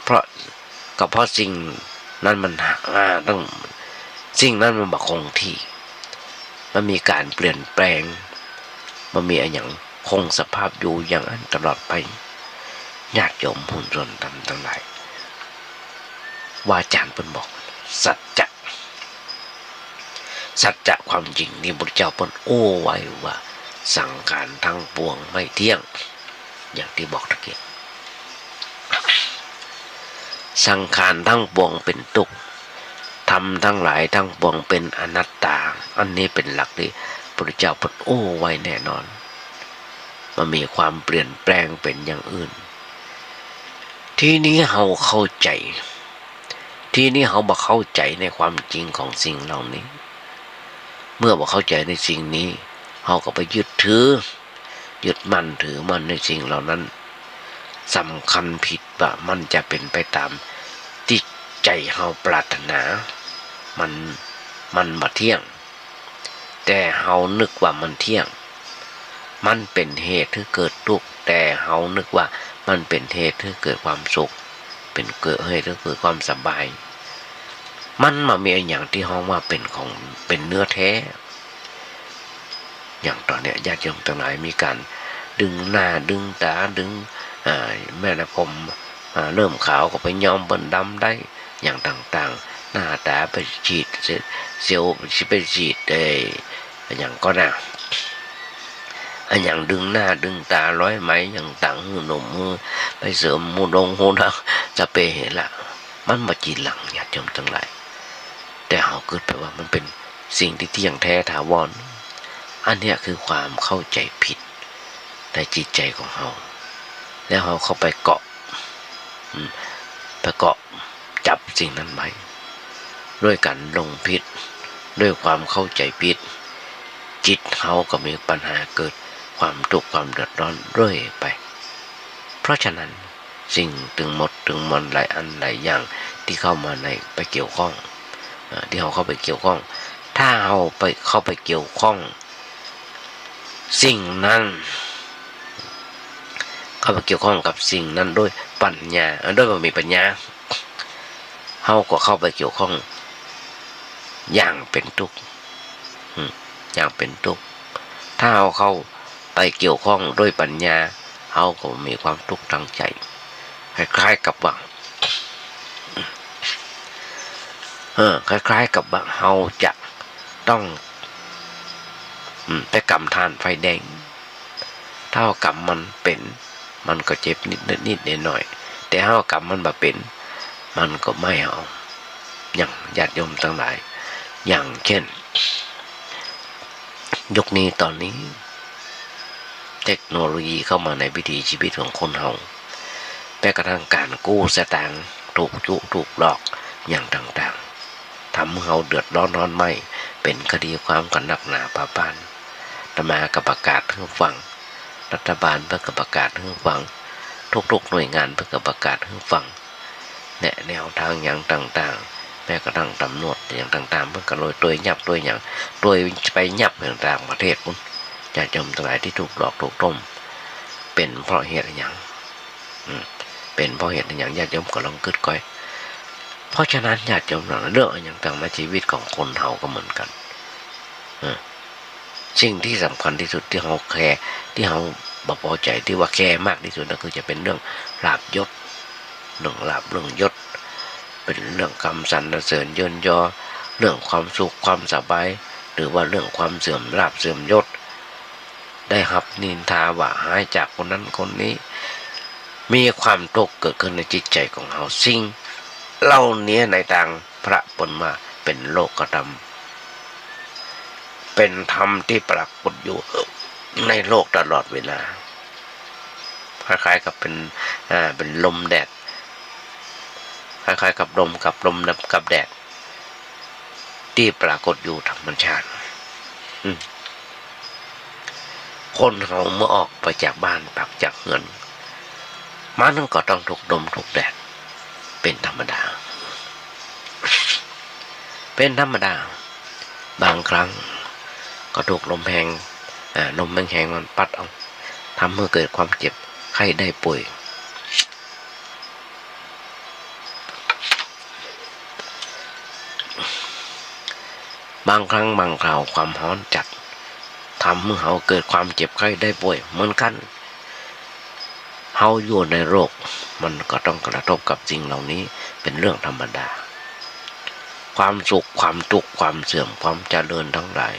เพราะ ก็เพราะสิ่งนั้นมัน อ่า ต้อง สิ่งนั้นมันบ่คงตี้ มันมีก๋านเปลี่ยนแปลง บ่มีอะหยังคงสภาพอยู่อย่างอั้นตลอดไป ญาติโยมผู้สนธรรมตังหลาย วาจ๋ารย์เปิ้นบอก สัจจะ สัจจะความจริงตี้พระพุทธเจ้าเปิ้นอู้ไว้ว่า สังขารตังปวงไม่เที่ยง อย่างตี้บอกตะกี้ สังขารตังปวงเป๋นตุ๊กข์ ธรรมตังหลายตังปวงเป๋นอนัตตา อันนี้เป๋นหลักตี้พระพุทธเจ้าเปิ้นอู้ไว้แน่นอน มีความเปลี่ยนแปลงเป๋นอย่างอื่น ทีนี้เฮาเข้าใจ๋ ทีนี้เฮาบ่เข้าใจ๋ในความจริงของสิ่งเหล่านี้ เมื่อบ่เข้าใจ๋ในสิ่งนี้ เฮาก็ไปยึดถือ ยึดมั่นถือมั่นในสิ่งเหล่านั้น สำคัญผิดว่ามันจะเป๋นไปต๋ามตี้ใจ๋เฮาปรารถนา มัน มันบ่เที่ยง แต่เฮานึกว่ามันเที่ยง มันเป๋นเหตุหื้อเกิดตุ๊กข์ แต่เฮานึกว่ามันเป๋นเหตุหื้อเกิดความสุข เป๋นเกิด เหตุหื้อเกิดความสบาย มันบ่มีอะหยังตี้ฮ้องว่าเป๋นของ เป๋นเนื้อแท้ อย่างต๋อนเนี้ยญาติโยมตังหลายมีก๋านดึงหน้าดึงต๋าดึง อ่า แม่นผม อ่า เริ่มขาวก็ไปย้อมเปิ้นดำได้ อย่างต่างๆ หน้าต๋าไปฉีดเซ- เซลล์ ไปฉีด เอ่อ อะหยังก่อนะ อะหยังดึงหน้าดึงต๋า ร้อยไหม อย่างต่าง หื้อหนุ่ม หื้อไปเสริมหูดงหูดัง สเปรย์หั้นละ มันบ่จีหลัง ญาติโยมตังหลาย แต่เฮากึ๊ดไปว่ามันเป๋นสิ่งตี้เที่ยงแท้ถาวร อันเนี้ยคือความเข้าใจ๋ผิดในจิตใจ๋ของเฮา แล้วเฮาเข้าไปเกาะ อืม ไปเกาะจับสิ่งนั้นไว้ ด้วยก๋านหลงผิด ด้วยความเข้าใจ๋ผิด จิตเฮาก็มีปัญหาเกิดความตุ๊กข์ความเดือดร้อนเรื่อยไป เพราะฉะนั้นสิ่งตึงหมดตึงมวลหลายอันหลายอย่างตี้เข้ามาใน ไปเกี่ยวข้อง เอ่อ ตี้เฮาเข้าไปเกี่ยวข้อง ถ้าเฮาไป เข้าไปเกี่ยวข้อง สิ่งนั้น เข้าไปเกี่ยวข้องกับสิ่งนั้นด้วยปัญญา เอ่อ ด้วยบ่มีปัญญา เฮาก็เข้าไปเกี่ยวข้องอย่างเป๋นตุ๊กข์ อืม อย่างเป๋นตุ๊กข์ ถ้าเฮาเข้าไปเกี่ยวข้องด้วยปัญญา เฮาก็มีความตุ๊กข์ตางใจ๋ คล้ายๆ กับว่า เออ คล้ายๆ กับว่าเฮาจะต้อง อืม ไปกำถ่านไฟแดง ถ้าเฮากำมันเป๋น มันก็เจ็บนิดๆ นิดๆ หน่อยๆ แต่ถ้าเฮากำมันบ่เป๋น มันก็ไหม้เอา อย่างญาติโยมตังหลาย อย่างเช่น ยุคนี้ต๋อนนี้ เทคโนโลยีเข้ามาในวิถีชีวิตของคนเฮา แม้กระทั่งก๋านกู้สตางค์ ถูกจุถูกหลอกอย่างต่างๆ ทำหื้อเฮาเดือดร้อนฮ้อนไหม้ เป๋นคดีความกั๋นนักหนาปาปาน อาตมาก็ประกาศหื้อฟัง รัฐบาลเปิ้นก็ประกาศหื้อฟัง ทุกๆ หน่วยงานเปิ้นก็ประกาศหื้อฟัง แนะแนวตางอย่างต่างๆ แม้กระทั่งต๋ำรวจอย่างต่างๆ เปิ้นก็เลยตวยยับตวยหยัง ตวยไปยับอย่างต่างประเทศปู๊น ญาติโยมตังหลายตี้ถูกหลอกถูกต้ม เป๋นเพราะเหตุอะหยัง อืม เป๋นเพราะเหตุอะหยัง ญาติโยมก็ลองกึ๊ดก้อย เพราะฉะนั้นญาติโยมตังหลาย เรื่องอะหยังต่างในชีวิตของคนเฮาก็เหมือนกั๋น เออ สิ่งตี้สำคัญตี้สุดตี้เฮาแคร์ ตี้เฮาบ่ปอใจ๋ ตี้ว่าแคร์มากตี้สุดก็คือจะเป๋นเรื่องลาภยศ เรื่องลาภเรื่องยศ เป๋นเรื่องกำสรรเสริญเยินยอ เรื่องความสุขความสบาย หรือว่าเรื่องความเสื่อมลาภเสื่อมยศ ได้ฮับนินทาว่าฮ้ายจากคนนั้นคนนี้ มีความตุ๊กข์เกิดขึ้นในจิตใจ๋ของเฮา สิ่งเหล่านี้ในตางพระเปิ้นว่าเป๋นโลกธรรม เป๋นธรรมตี้ปรากฏอยู่ในโลกตลอดเวลา คล้ายๆ กับเป๋น อ่า เป๋นลมแดด คล้ายๆ กับลมกับลมกับแดด ตี้ปรากฏอยู่ธรรมชาติ อืม คนเฮาเมื่อออกไปจากบ้าน ออกจากเฮือน มันก็ต้องถูกลมถูกแดด เป๋นธรรมดา เป๋นธรรมดา บางครั้งก็ถูกลมแฮง อ่า ลมแฮงๆ มันปั๊ดเอา ทำหื้อเกิดความเจ็บไข้ได้ป่วย บางครั้งบางคราวความฮ้อนจัด ทำหื้อเฮาเกิดความเจ็บไข้ได้ป่วยเหมือนกั๋น เฮาอยู่ในโลก มันก็ต้องกระทบกับสิ่งเหล่านี้เป๋นเรื่องธรรมดา ความสุข ความตุ๊กข์ ความเสื่อม ความเจริญตังหลาย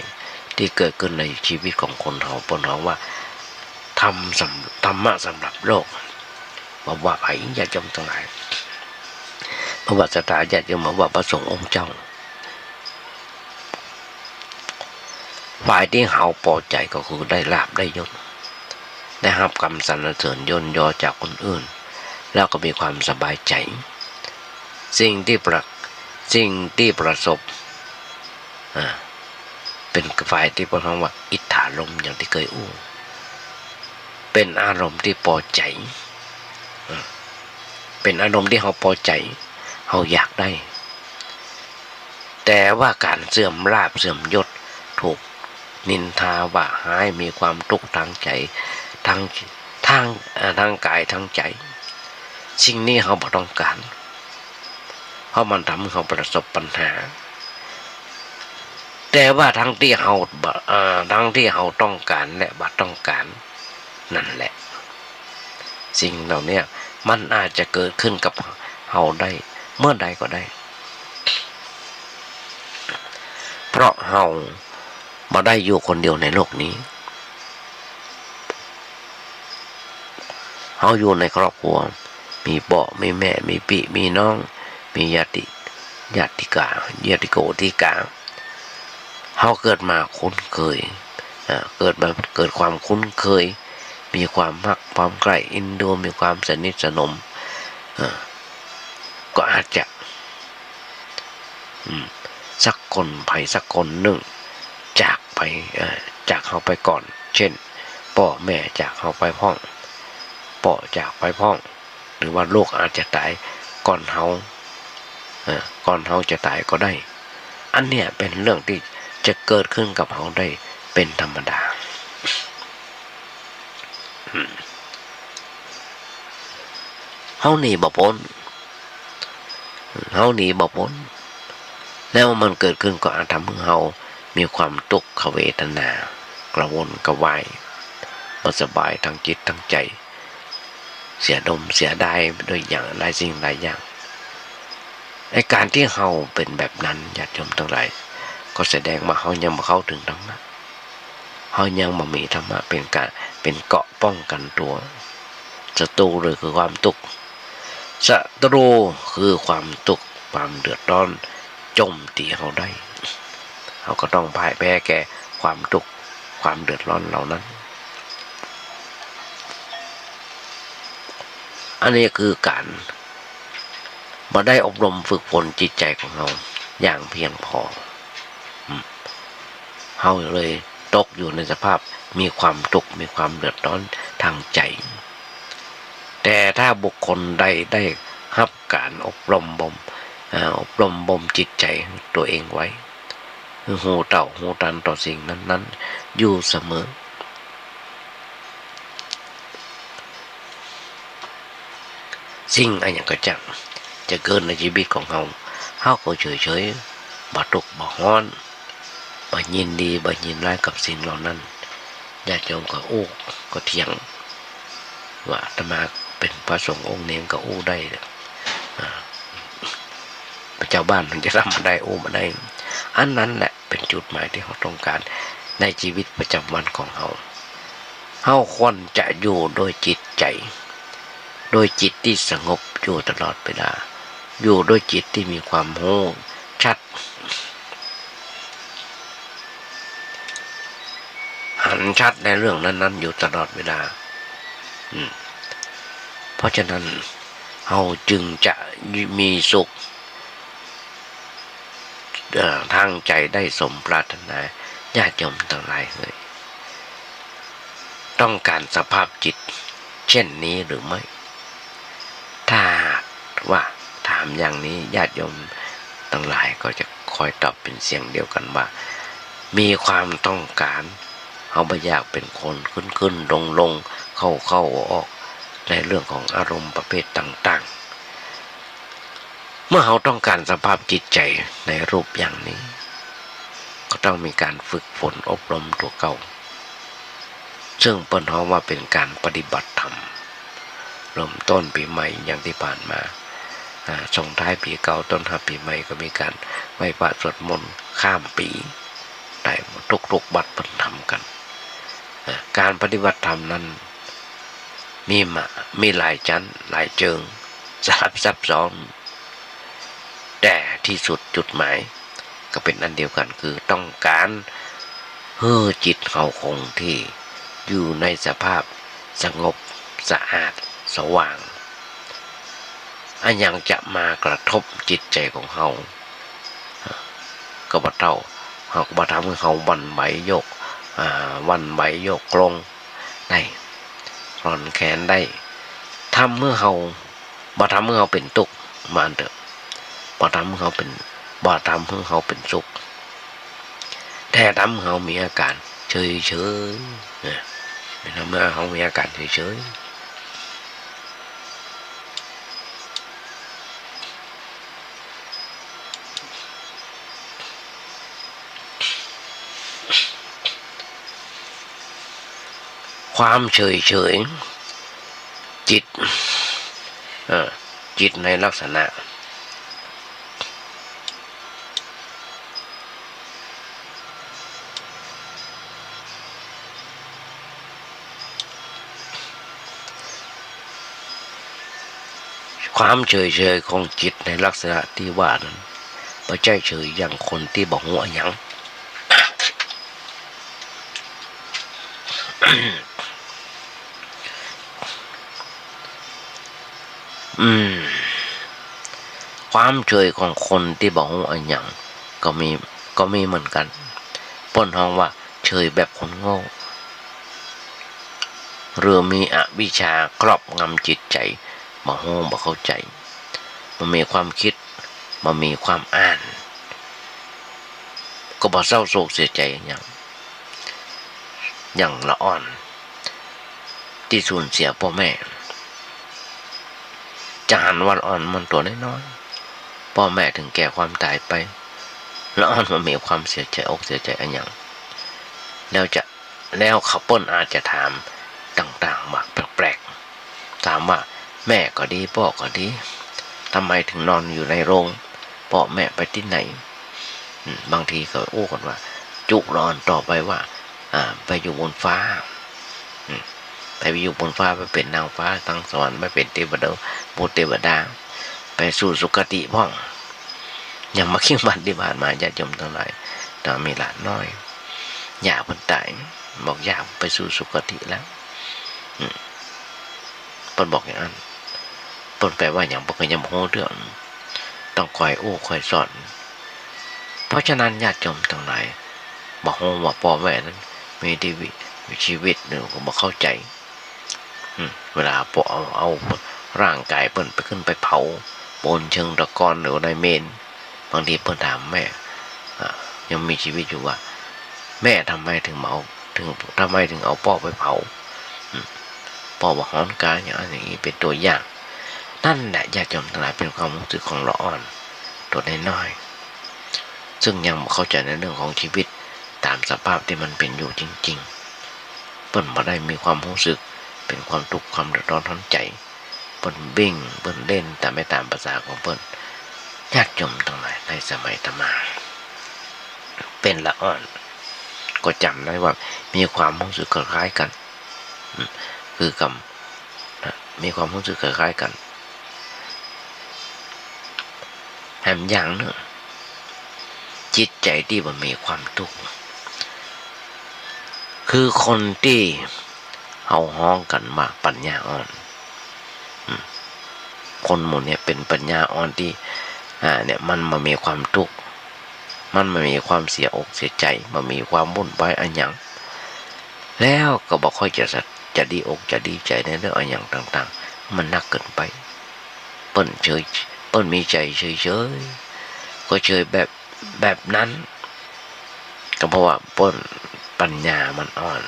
ตี้เกิดขึ้นในชีวิตของคนเฮา เปิ้นฮ้องว่า ธรรมสำ- ธรรมะสำหรับโลก บ่ว่าใผ ญาติโยมตังหลาย บ่ว่าศรัทธาญาติโยม บ่ว่าพระสงฆ์องค์เจ้า ฝ่ายตี้เฮาปอใจ๋ก็คือได้ลาภได้ยศ ได้ฮับกำสรรเสริญยนยอจากคนอื่น แล้วก็มีความสบายใจ๋ สิ่งตี้ประ สิ่งตี้ประสบ อ่า เป๋นฝ่ายตี้เปิ้นฮ้องว่าอิทธารมณ์ อย่างตี้เกยอู้ เป๋นอารมณ์ตี้ปอใจ๋ อ่า เป๋นอารมณ์ตี้เฮาปอใจ๋ เฮาอยากได้ แต่ว่าก๋านเสื่อมลาภเสื่อมยศ ถูกนินทาว่าฮ้าย มีความตุ๊กข์ตางใจ๋ ตาง ตาง เอ่อ ตางก๋ายตางใจ๋ สิ่งนี้เฮาบ่ต้องก๋าน เพราะมันทำหื้อเฮาประสบปัญหา แต่ว่าตังตี้เฮาบ่ เอ่อ ตังตี้เฮาต้องก๋านและบ่ต้องก๋าน นั่นแหละ สิ่งเหล่านี้มันอาจจะเกิดขึ้นกับเฮาได้เมื่อใดก็ได้ เพราะเฮาบ่ได้อยู่คนเดียวในโลกนี้ เฮาอยู่ในครอบครัว มีป้อ มีแม่ มีปี้ มีน้อง มีญาติ ญาติกา ญาติโกติกา เฮาเกิดมาคุ้นเคย อ่า เกิดมา เกิดความคุ้นเคย มีความฮัก ความใคร่ เอ็นดู มีความสนิทสนม อ่า ก็อาจจะ อืม สักคน ใผสักคนนึ่งจากไป เอ่อ จากเฮาไปก่อน เช่น ป้อแม่จากเฮาไปพ่อง ป้อจากไปพ่อง หรือว่าลูกอาจจะต๋ายก่อนเฮา เอ่อ ก่อนเฮาจะต๋ายก็ได้ อันเนี้ยเป๋นเรื่องตี้จะเกิดขึ้นกับเฮาได้เป๋นธรรมดา อืม เฮาหนีบ่ป๊น เฮาหนีบ่ป๊น แล้วมันเกิดขึ้นก็อาจทำหื้อเฮามีความตุ๊กขเวทนา กระวนกระวาย บ่สบายตางจิตตางใจ๋ เสียดมเสียดายโดยอย่างหลายสิ่งหลายอย่าง ไอ้ก๋านตี้เฮาเป๋นแบบนั้น ญาติโยมตังหลาย ก็แสดงว่าเฮายังบ่เข้าเถิงธรรมะ เฮายังบ่มีธรรมะเป๋นก๋าน เป๋นเกราะป้องกั๋นตั๋ว ศัตรูเลยคือความตุ๊กข์ ศัตรูคือความตุ๊กข์ ความเดือดร้อน โจมตีเฮาได้ เฮาก็ต้องพ่ายแพ้แก่ความตุ๊กข์ ความเดือดร้อนเหล่านั้น อันนี้คือก๋านบ่ได้อบรมฝึกฝนจิตใจ๋ของเฮาอย่างเพียงพอ อืม เฮาเลยตกอยู่ในสภาพมีความตุ๊กข์ มีความเดือดร้อนตางใจ๋ แต่ถ้าบุคคลใดได้ฮับก๋านอบรมบ่ม อ่า อบรมบ่มจิตใจ๋ตั๋วเองไว้ หื้อฮู้เต้าฮู้ตันต่อสิ่งนั้นๆ อยู่เสมอ สิ่งอะหยังก็จ้าง จะเกิดในจีวิตของเฮา เฮาก็เฉยๆ บ่ตุ๊กข์บ่ฮ้อน บ่ยินดีบ่ยินร้ายกับสิ่งเหล่านั้น ญาติโยมก็อู้ก็เถียง ว่าอาตมาเป๋นพระสงฆ์องค์เณรก็อู้ได้ อ่า เป๋นจาวบ้านมันจะทำบ่ได้ อู้บ่ได้ อันนั้นแหละเป๋นจุดหมายตี้เฮาต้องก๋านในจีวิตประจ๋ำวันของเฮา เฮาควรจะอยู่โดยจิตใจ๋ โดยจิตตี้สงบอยู่ตลอดเวลา อยู่โดยจิตตี้มีความฮู้ชัด หันชัดในเรื่องนั้นๆ อยู่ตลอดเวลา อืม เพราะฉะนั้น เฮาจึงจะมีสุข เอ่อ ตางใจ๋ได้สมปรารถนา ญาติโยมตังหลายเอ๋ย ต้องก๋านสภาพจิตเช่นนี้หรือไม่ ถ้าหากว่าถามอย่างนี้ ญาติโยมตังหลายก็จะคอยตอบเป๋นเสียงเดียวกั๋นว่า มีความต้องก๋าน เฮาบ่อยากเป๋นคนขึ้นๆ ลงๆ เข้าๆ ออกๆ ในเรื่องของอารมณ์ประเภทต่างๆ เมื่อเฮาต้องก๋านสภาพจิตใจ๋ในรูปอย่างนี้ ก็ต้องมีก๋านฝึกฝนอบรมตั๋วเก่า ซึ่งเปิ้นฮ้องว่าเป๋นก๋านปฏิบัติธรรม เริ่มต้นปี๋ใหม่อย่างตี้ผ่านมา อ่า ส่งท้ายปี๋เก่า ต้อนฮับปี๋ใหม่ ก็มีก๋านไหว้พระสวดมนต์ข้ามปี๋ ได้หมด ทุกๆ วัดเปิ้นทำกั๋น อ่า ก๋านปฏิบัติธรรมนั้น มีมา มีหลายจั้น หลายเจิง สลับซับซ้อน แต่ตี้สุดจุดหมายก็เป๋นอันเดียวกั๋น คือต้องก๋านหื้อจิตเฮาคงที่อยู่ในสภาพ สงบ สะอาด สว่าง อะหยังจะมากระทบจิตใจ๋ของเฮา ก็บ่เต้า เฮาก็บ่ทำหื้อเฮาหวั่นไหวโยก อ่า หวั่นไหวโยกโคลงได้ คลอนแคลนได้ ทำหื้อเฮา บ่ทำหื้อเฮาเป๋นตุ๊ก ว่าอั้นเต๊อะ บ่ทำหื้อเฮาเป๋น บ่ทำหื้อเฮาเป๋นสุข แต่ทำหื้อเฮามีอาก๋านเฉยๆ นะ ทำหื้อเฮามีอาก๋านเฉยๆ ความเฉยๆ จิต เออ จิตในลักษณะ ความเฉยๆ ของจิตในลักษณะตี้ว่านั้น บ่ใจ้เฉยอย่างคนตี้บ่ฮู้อะหยัง อืม ความเฉยของคนตี้บ่ฮู้อะหยังก็มี ก็มีเหมือนกั๋น เปิ้นฮ้องว่าเฉยแบบคนโง่ หรือมีอวิชชาครอบงำจิตใจ๋ บ่ฮู้บ่เข้าใจ๋ บ่มีความกึ๊ด บ่มีความอ่าน ก็บ่เศร้าโศกเสียใจ๋อะหยัง อย่างละอ่อนตี้สูญเสียป้อแม่ จะหันว่าละอ่อนมันตั๋วน้อยๆ ป้อแม่เถิงแก่ความต๋ายไป ละอ่อนบ่มีความเสียใจ๋อกเสียใจ๋อะหยัง แล้วจะ แล้วเขา เปิ้นอาจจะถามต่างๆ มาแปลกๆ ถามว่า แม่ก็ดี ป้อก็ดี ทำไมเถิงนอนอยู่ในโลง ป้อแม่ไปตี้ไหน อืม บางทีก็อู้กั๋นว่า จุละอ่อนต่อไปว่า อ่า ไปอยู่บนฟ้า อืม ไปอยู่บนฟ้า ไปเป๋นนางฟ้าตังสวรรค์ ไปเป๋นเตวดา บุตรเตวดา ไปสู่สุคติพ่อง อย่างเมื่อกี้วันตี้ผ่านมา ญาติโยมตังหลาย ต๋อนมีหลานน้อย ย่าเปิ้นต๋าย บอกย่าไปสู่สุคติแล้ว อืม เปิ้นบอกอย่างนั้น เปิ้นแปลว่าหยัง เปิ้นก็ยังบ่ฮู้เตื้อ ต้องคอยอู้คอยสอน เพราะฉะนั้นญาติโยมตังหลาย บ่ฮู้ว่าป้อแม่นั้นมีตี้วิ มีจีวิตอยู่ ก็บ่เข้าใจ๋ อืม เวลาป้อเอา เอาร่างก๋ายเปิ้นไป ขึ้นไปเผาบนเชิงตะกอนหรือในเมรุ บางทีเปิ้นถามแม่ อ่า ยังมีจีวิตอยู่ว่า แม่ทำไมเถิงมาเอา เถิง ทำไมเถิงเอาป้อไปเผา อืม ป้อว่าฮ้อนก๋ายอย่างนั้นอย่างนี้ เป๋นตั๋วอย่าง นั่นแหละญาติโยมตังหลาย เป๋นความฮู้สึกของละอ่อนตั๋วน้อยๆ ซึ่งยังบ่เข้าใจ๋ในเรื่องของจีวิตต๋ามสภาพตี้มันเป๋นอยู่จริงๆ เปิ้นบ่ได้มีความฮู้สึก เป๋นความตุ๊กข์ความเดือดร้อนฮ้อนใจ๋ เปิ้นวิ่ง เปิ้นเล่นต๋ามไปต๋ามภาษาของเปิ้น ญาติโยมตังหลาย ในสมัยอาตมาเป๋นละอ่อน ก็จ๋ำได้ว่ามีความฮู้สึกคล้ายๆ กั๋น อืม คือคำ นะ มีความฮู้สึกคล้ายๆ กั๋น แถมอย่างนึ่ง จิตใจ๋ตี้บ่มีความตุ๊กข์ คือคนตี้เฮาฮ้องกั๋นว่าปัญญาอ่อน อืม คนหมู่นี้เป๋นปัญญาอ่อนตี้ อ่า เนี่ย มันบ่มีความตุ๊กข์ มันบ่มีความเสียอกเสียใจ๋ บ่มีความวุ่นวายอะหยัง แล้วก็บ่ค่อยจะสะ จะดีอกจะดีใจ๋ในเรื่องอะหยังต่างๆ มันนักเกินไป เปิ้นเฉย เปิ้นมีใจ๋เฉยๆ ก็เฉยแบบ แบบนั้น ก็เพราะว่าเปิ้นปัญญามันอ่อน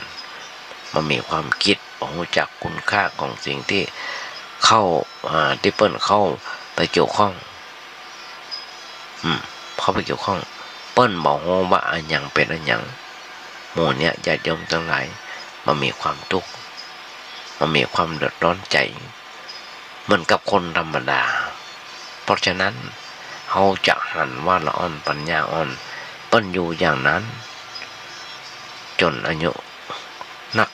บ่มีความกึ๊ด บ่ฮู้จักคุณค่าของสิ่งตี้เข้า อ่า ตี้เปิ้นเข้าไปเกี่ยวข้อง อืม เข้าไปเกี่ยวข้อง เปิ้นบ่ฮู้ว่าอะหยังเป๋นอะหยัง หมู่เนี้ยญาติโยมตังหลาย บ่มีความตุ๊กข์ บ่มีความเดือดร้อนใจ๋ เหมือนกับคนธรรมดา เพราะฉะนั้น เฮาจะหันว่าละอ่อนปัญญาอ่อน เปิ้นอยู่อย่างนั้น จ๋นอายุนัก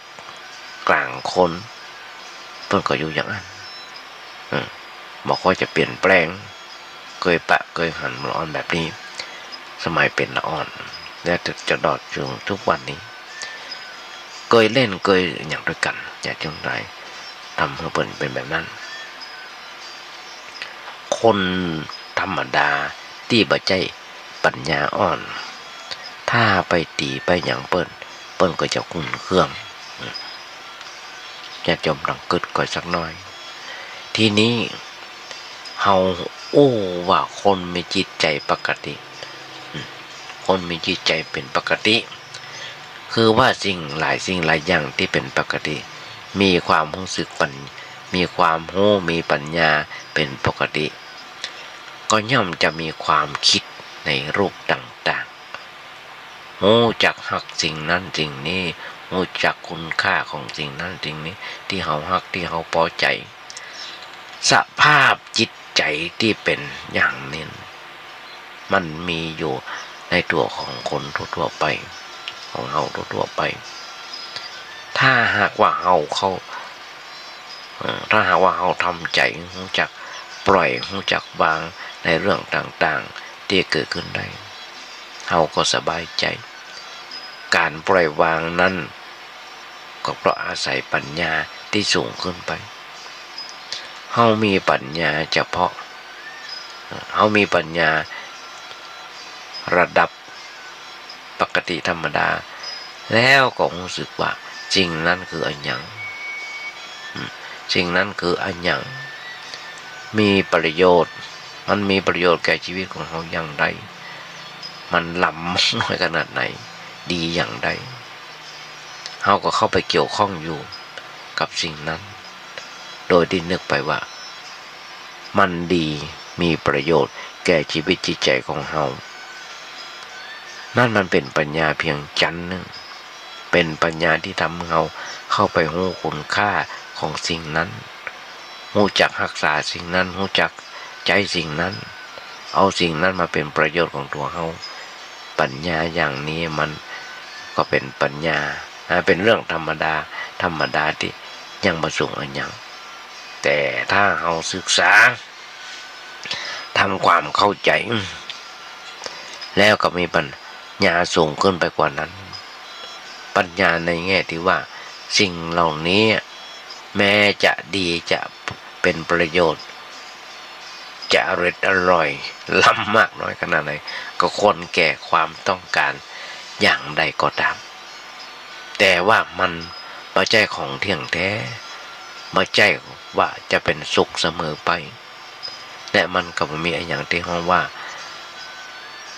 กลางคน เปิ้นก็อยู่อย่างนั้น อืม บ่ค่อยจะเปลี่ยนแปลง เกยปะเกยหันละอ่อนแบบนี้ สมัยเป๋นละอ่อน และจะ จะตลอดจนทุกวันนี้ เกยเล่นเกยอะหยังตวยกั๋น ญาติโยมทั้งหลาย ทำหื้อเปิ้นเป๋นแบบนั้น คนธรรมดาตี้บ่ใจ้ปัญญาอ่อน ถ้าไปตี๋ไปหยังเปิ้น เปิ้นก็จะขุ่นเคือง ญาติโยมลองกึ๊ดก่อยสักหน้อย ทีนี้เฮาอู้ว่าคนมีจิตใจ๋ปกติ คนมีจิตใจ๋เป๋นปกติ คือว่าสิ่งหลายสิ่งหลายอย่างตี้เป๋นปกติ มีความฮู้สึกปัญ- มีความฮู้ มีปัญญาเป๋นปกติ ก็ย่อมจะมีความกึ๊ดในรูปต่างๆ ฮู้จักฮักสิ่งนั้นสิ่งนี้ ฮู้จักคุณค่าของสิ่งนั้นสิ่งนี้ ตี้เฮาฮัก ตี้เฮาปอใจ๋ สภาพจิตใจ๋ตี้เป๋นอย่างนี้ มันมีอยู่ในตั๋วของคนทั่วๆ ไป ของเฮาทั่วๆ ไป ถ้าหากว่าเฮาเข้า- เอ่อ ถ้าหากว่าเฮาทำใจ๋ ฮู้จักปล่อย ฮู้จักวางในเรื่องต่างๆ ตี้เกิดขึ้นได้ เฮาก็สบายใจ๋ ก๋านปล่อยวางนั้น ก็เพราะอาศัยปัญญาตี้สูงขึ้นไป เฮามีปัญญาเฉพาะ เฮามีปัญญาระดับปกติธรรมดา แล้วก็ฮู้สึกว่าสิ่งนั้นคืออะหยัง อืม สิ่งนั้นคืออะหยัง มีประโยชน์ มันมีประโยชน์แก่ชีวิตของเฮาอย่างใด มันล้ำน้อยขนาดไหน ดีอย่างใด เฮาก็เข้าไปเกี่ยวข้องอยู่กับสิ่งนั้น โดยตี้นึกไปว่ามันดี มีประโยชน์แก่ชีวิตจิตใจ๋ของเฮา นั่นมันเป๋นปัญญาเพียงจั้นนึ่ง เป๋นปัญญาตี้ทำหื้อเฮาเข้าไปฮู้คุณค่าของสิ่งนั้น ฮู้จักฮักษาสิ่งนั้น ฮู้จักใจ๊สิ่งนั้น เอาสิ่งนั้นมาเป๋นประโยชน์ของตั๋วเฮา ปัญญาอย่างนี้มันก็เป๋นปัญญา อ่า เป๋นเรื่องธรรมดา ธรรมดาตี้ยังบ่สูงอะหยัง แต่ถ้าเฮาศึกษา ทำความเข้าใจ๋ แล้วก็มีปัญญาสูงขึ้นไปกว่านั้น ปัญญาในแง่ตี้ว่าสิ่งเหล่านี้แม้จะดี จะเป๋นประโยชน์ จะอร็ดอร่อย ล้ำมากน้อยขนาดไหน ก็ควรแก่ความต้องการอย่างใดก็ตาม แต่ว่ามันบ่ใจ้ของเที่ยงแท้ บ่ใจ้ว่าจะเป๋นสุขเสมอไป และมันก็บ่มีอะหยังตี้ฮ้องว่า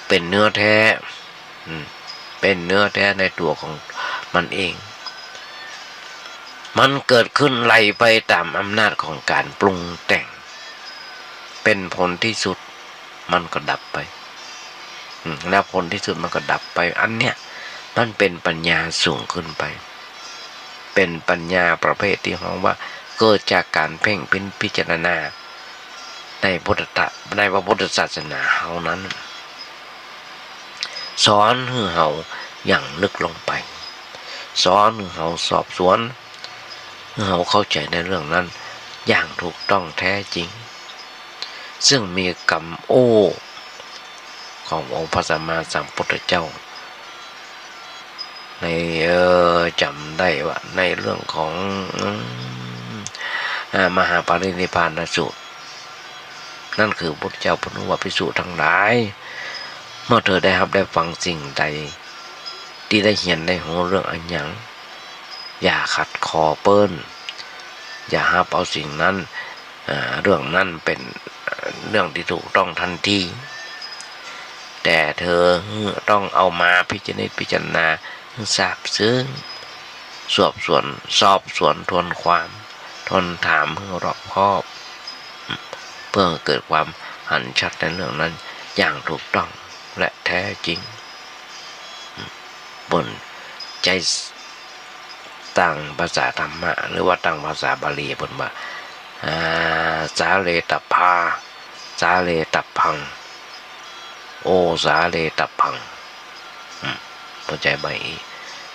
เป๋นเนื้อแท้ อืม เป๋นเนื้อแท้ในตั๋วของมันเอง มันเกิดขึ้นไหลไปต๋ามอำนาจของก๋านปรุงแต่ง เป๋นผลตี้สุดมันก็ดับไป อืม แล้วผลตี้สุดมันก็ดับไป อันเนี้ยมันเป๋นปัญญาสูงขึ้นไป เป๋นปัญญาประเภทตี้ฮ้องว่าเกิดจากก๋านเพ่งพิจารณาในพุทธะ- ในพระพุทธศาสนาเฮานั้น สอนหื้อเฮาอย่างลึกลงไป สอนหื้อเฮาสอบสวน หื้อเฮาเข้าใจ๋ในเรื่องนั้นอย่างถูกต้องแท้จริง ซึ่งมีกำอู้ขององค์พระสัมมาสัมพุทธเจ้า ใน เอ่อ จ๋ำได้ว่าในเรื่องของ อืม อ่า มหาปรินิพพานสูตร นั่นคือพุทธเจ้าเปิ้นว่า ภิกษุทั้งหลาย เมื่อเธอได้ฮับได้ฟังสิ่งใด ตี้ได้เฮียนได้ฮู้เรื่องอะหยัง อย่าขัดขอเปิ้น อย่าฮับเอาสิ่งนั้น อ่า เรื่องนั้นเป๋น เอ่อ เรื่องตี้ถูกต้องทันที แต่เธอต้องเอามาพิจนิจพิจารณาหื้อซาบซึ้ง สอบสวน สอบสวนทวนความ ทวนถามหื้อรอบคอบ เพื่อเกิดความหันชัดในเรื่องนั้นอย่างถูกต้องและแท้จริง เปิ้นใจ๊ ตางภาษาธรรมะ หรือว่าตางภาษาบาลีเปิ้นว่า อ่า สาเลตถา สาเลตถัง โอ สาเลตถัง อืม เข้าใจ๋บ่าอี้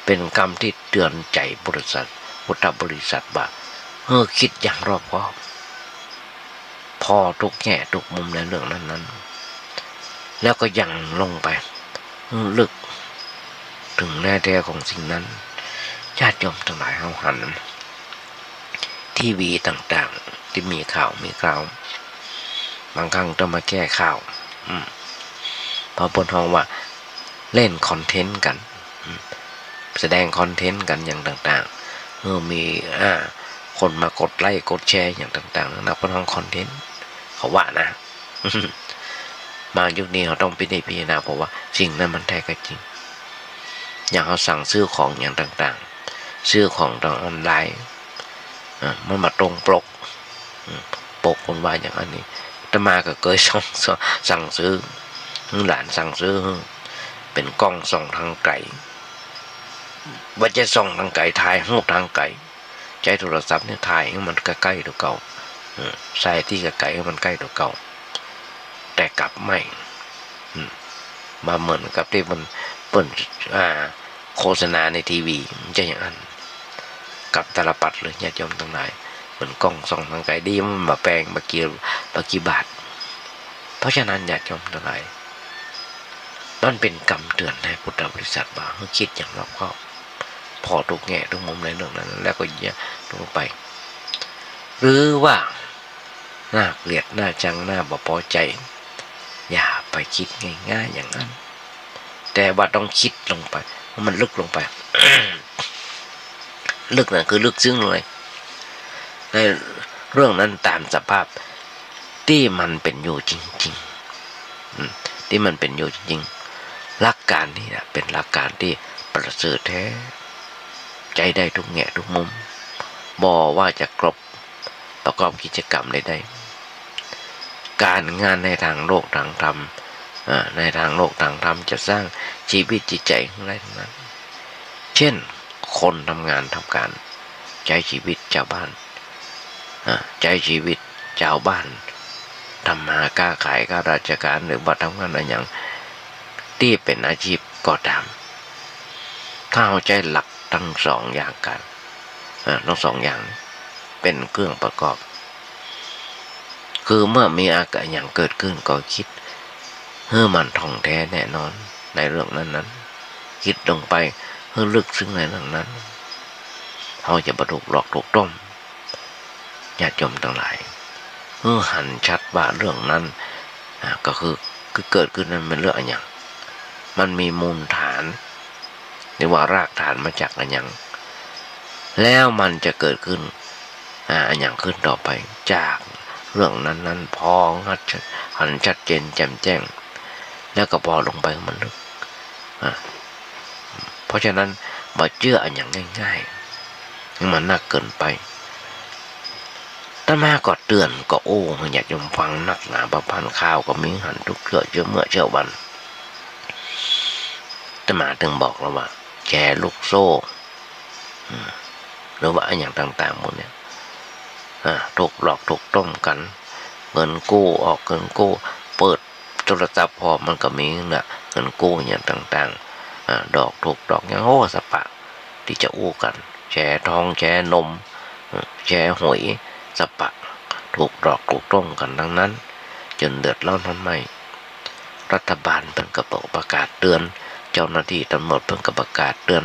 เป๋นกำตี้เตื๋อนใจ๋บริษัท พุทธบริษัทว่า หื้อคิดอย่างรอบคอบ ผ่อทุกแง่ทุกมุมในเรื่องนั้นๆ แล้วก็หยั่งลงไป หื้อลึก เถิงแน่แท้ของสิ่งนั้น ญาติโยมตังหลายเฮาหัน ทีวีต่างๆ ตี้มีข่าวมีคราว บางครั้งต้องมาแก้ข่าว อืม เพราะเปิ้นฮ้องว่าเล่นคอนเทนต์กั๋น อืม แสดงคอนเทนต์กั๋นอย่างต่างๆ เออ มี อ่า คนมากดไลก์กดแชร์อย่างต่างๆ นานา เปิ้นฮ้องคอนเทนต์ เขาว่านะ มายุคนี้เฮาต้องพินิจพิจารณา เพราะว่าสิ่งนั้นมันแท้ก็จริง อย่างเฮาสั่งซื้อของอย่างต่างๆ ซื้อของตางออนไลน์ อ่า มันบ่ตรงปก อืม ปกมันว่าอย่างอั้นนี่ อาตมาก็เกยสั่ง สั่งซื้อ หื้อหลานสั่งซื้อ เป๋นก้องส่องตางไก๋ บ่ใจ้ส่องตางไก๋ ถ่ายฮูปตางไก๋ ใจ๊โทรศัพท์เนี่ยถ่ายหื้อมันใก้ๆ ตั๋วเก่า อืม ใส่ตี้ไก๋ๆ หื้อมันใก้ตั๋วเก่า แต่กลับไม่ อืม บ่เหมือนกับตี้มัน เปิ้น อ่า โฆษณาในทีวี มันจะอย่างอั้น กลับตาลปัตรเลย ญาติโยมตังหลาย เหมือนก้องส่องตางไก๋ ดีมันบ่แปง บ่กี่ บ่กี่บาท เพราะฉะนั้น ญาติโยมตังหลาย มันเป๋นกำเตือนในพุทธบริษัทว่า หื้อคิดอย่างรอบคอบ ผ่อทุกแง่ทุกมุมในเรื่องนั้น แล้วก็อย่าลงไป หรือว่า น่าเกลียด น่าชัง น่าบ่ปอใจ๋ อย่าไปคิดง่ายๆ อย่างนั้น แต่ว่าต้องคิดลงไป ให้มันลึกลงไป ลึกน่ะคือลึกซึ้งลงไปในเรื่องนั้นตามสภาพตี้มันเป๋นอยู่จริงๆ อืม ตี้มันเป๋นอยู่จริงๆ หลักการนี่นะเป๋นหลักการตี้ประเสริฐแท้ ใจ๊ได้ทุกแง่ทุกมุม บ่ว่าจะกรบ ประกอบกิจกรรมใดๆ ก๋านงานในตางโลกตางธรรม อ่า ในตางโลกตางธรรมจะสร้างชีวิตจิตใจ๋หื้อได้ตังนั้น เช่น คนทำงานทำก๋าน ใจ๊ชีวิตจาวบ้าน อ่า ใจ๊ชีวิตจาวบ้าน ทำมาค้าขาย ข้าราชก๋าน หรือว่าทำงานอะหยัง ตี้เป๋นอาชีพก็ต๋าม ถ้าเฮาใจ๊หลักตึงสองอย่างกั๋น อ่า ตึงสองอย่างเป๋นเครื่องประกอบ คือเมื่อมีอะหยังเกิดขึ้นก็คิดหื้อมันถ่องแท้แน่นอนในเรื่องนั้นๆ คิดลงไปหื้อลึกซึ้งในเรื่องนั้น เฮาจะบ่ถูกหลอกถูกต้ม ญาติโยมตังหลาย หื้อหันชัดว่าเรื่องนั้น อ่า ก็คือ คือเกิดขึ้นนั้นมันเรื่องอะหยัง มันมีมูลฐาน หรือว่ารากฐานมาจากอะหยัง แล้วมันจะเกิดขึ้น อ่า อะหยังขึ้นต่อไป จากเรื่องนั้นๆ พอหันชัด หันชัดเจนแจ่มแจ้ง แล้วก็ผ่อลงไปมันลึก อ่า เพราะฉะนั้น บ่าเจื้ออะหยังง่ายๆ มันนักเกินไป อาตมาก็เตื๋อนก็อู้หื้อญาติโยมฟังนักหนา บ่าพันข่าวก็มีหันทุกเทื่อ เจื้อเมื่อเจื้อวัน อาตมาตึงบอกแล้วว่า แชร์ลูกโซ่ อืม หรือว่าอะหยังต่างๆ หมู่เนี่ย อ่า ถูกหลอกถูกต้มกั๋น เงินกู้ออกเงินกู้ เปิด โทรศัพท์ผ่อมันก็มีน่ะ เงินกู้อะหยังต่างๆ อ่า ดอกถูกดอกหยัง โอ้ สะปะ ตี้จะอู้กั๋น แชร์ทอง แชร์นม เอ่อ แชร์หวย สะปะ ถูกหลอกถูกต้มกั๋นตังนั้น จ๋นเดือดร้อนตังนั้น รัฐบาลเปิ้นก็ประกาศเตื๋อน เจ้าหน้าตี้ตำรวจเปิ้นก็ประกาศเตื๋อน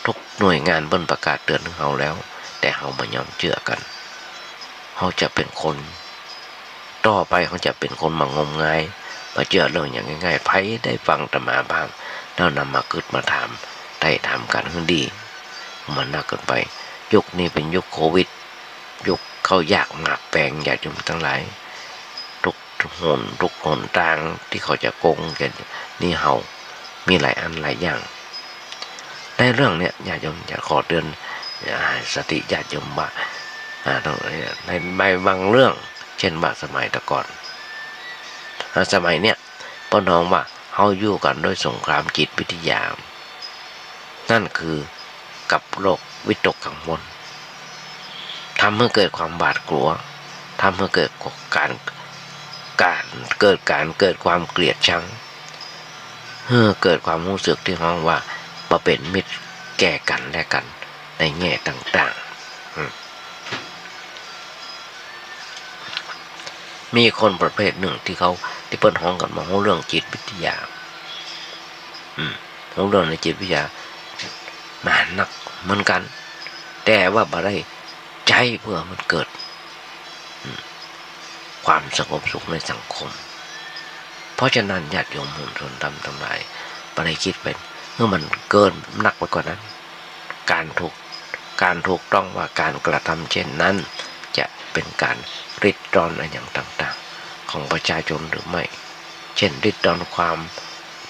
ทุกหน่วยงานเปิ้นประกาศเตื๋อนเฮาแล้ว แต่เฮาบ่ยอมเจื้อกั๋น เฮาจะเป๋นคน ต่อไปเฮาจะเป๋นคนบ่งมงาย บ่เจื้อเรื่องอะหยังง่ายๆ ใผได้ฟังอาตมาบ้าง แล้วนำมากึ๊ดมาถาม ไถ่ถามกั๋นหื้อดี มันนักเกินไป ยุคนี้เป๋นยุคโควิด ยุคข้าวยากหมากแปง ญาติโยมตังหลาย ทุกหน ทุกหนตางตี้เขาจะโกงกั๋น นี่เฮา มีหลายอันหลายอย่าง ในเรื่องเนี้ย ญาติโยมจะขอเตื๋อน อ่า สติญาติโยมว่า อ่า ใน ในบางเรื่อง เจ้นว่าสมัยแต่ก่อน อ่า สมัยเนี้ย เปิ้นฮ้องว่า เฮาอยู่กั๋นด้วยสงครามจิตวิทยา นั่นคือกับโรควิตกกังวล ทำหื้อเกิดความหวาดกลัว ทำหื้อเกิดก๋าน ก๋าน เกิดก๋าน เกิดความเกลียดชัง หื้อเกิดความฮู้สึกตี้ฮ้องว่าบ่เป๋นมิตรแก่กั๋นและกั๋นในแง่ต่างๆ อืม มีคนประเภทนึ่งตี้เขา ตี้เปิ้นฮ้องกั๋นว่าฮู้เรื่องจิตวิทยา อืม ฮู้เรื่องในจิตวิทยา มานักเหมือนกั๋น แต่ว่าบ่ได้ ใจ๊เปื้อมันเกิด อืม ความสงบสุขในสังคม เพราะฉะนั้นญาติโยมมวลชนธรรมตังหลาย บ่ได้กึ๊ดไป หื้อมันเกินนักไปกว่านั้น ก๋านถูก ก๋านถูกต้องว่าก๋านกระทำเช่นนั้น จะเป๋นก๋านริดรอนอะหยังต่างๆ ของประชาชนหรือไม่ เช่น ริดรอนความ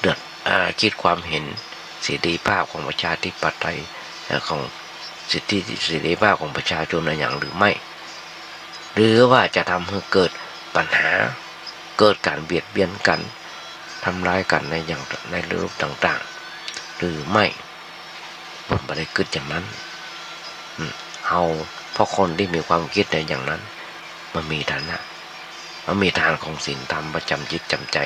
เดือด อ่า กึ๊ดความเห็นเสรีภาพของประชาธิปไตย เอ่อ ของสิทธิเสรีภาพของประชาชนอะหยังหรือไม่ หรือว่าจะทำหื้อเกิดปัญหา เกิดก๋านเบียดเบียนกั๋น ทำร้ายกั๋นในอย่าง ในรูปต่างๆ หรือไม่ ผมบ่ได้กึ๊ดอย่างนั้น อืม เฮา เพราะคนตี้มีความกึ๊ดในอย่างนั้น มันมีฐานะ มันมีฐานของศีลธรรมประจำจิตประจำใจ๋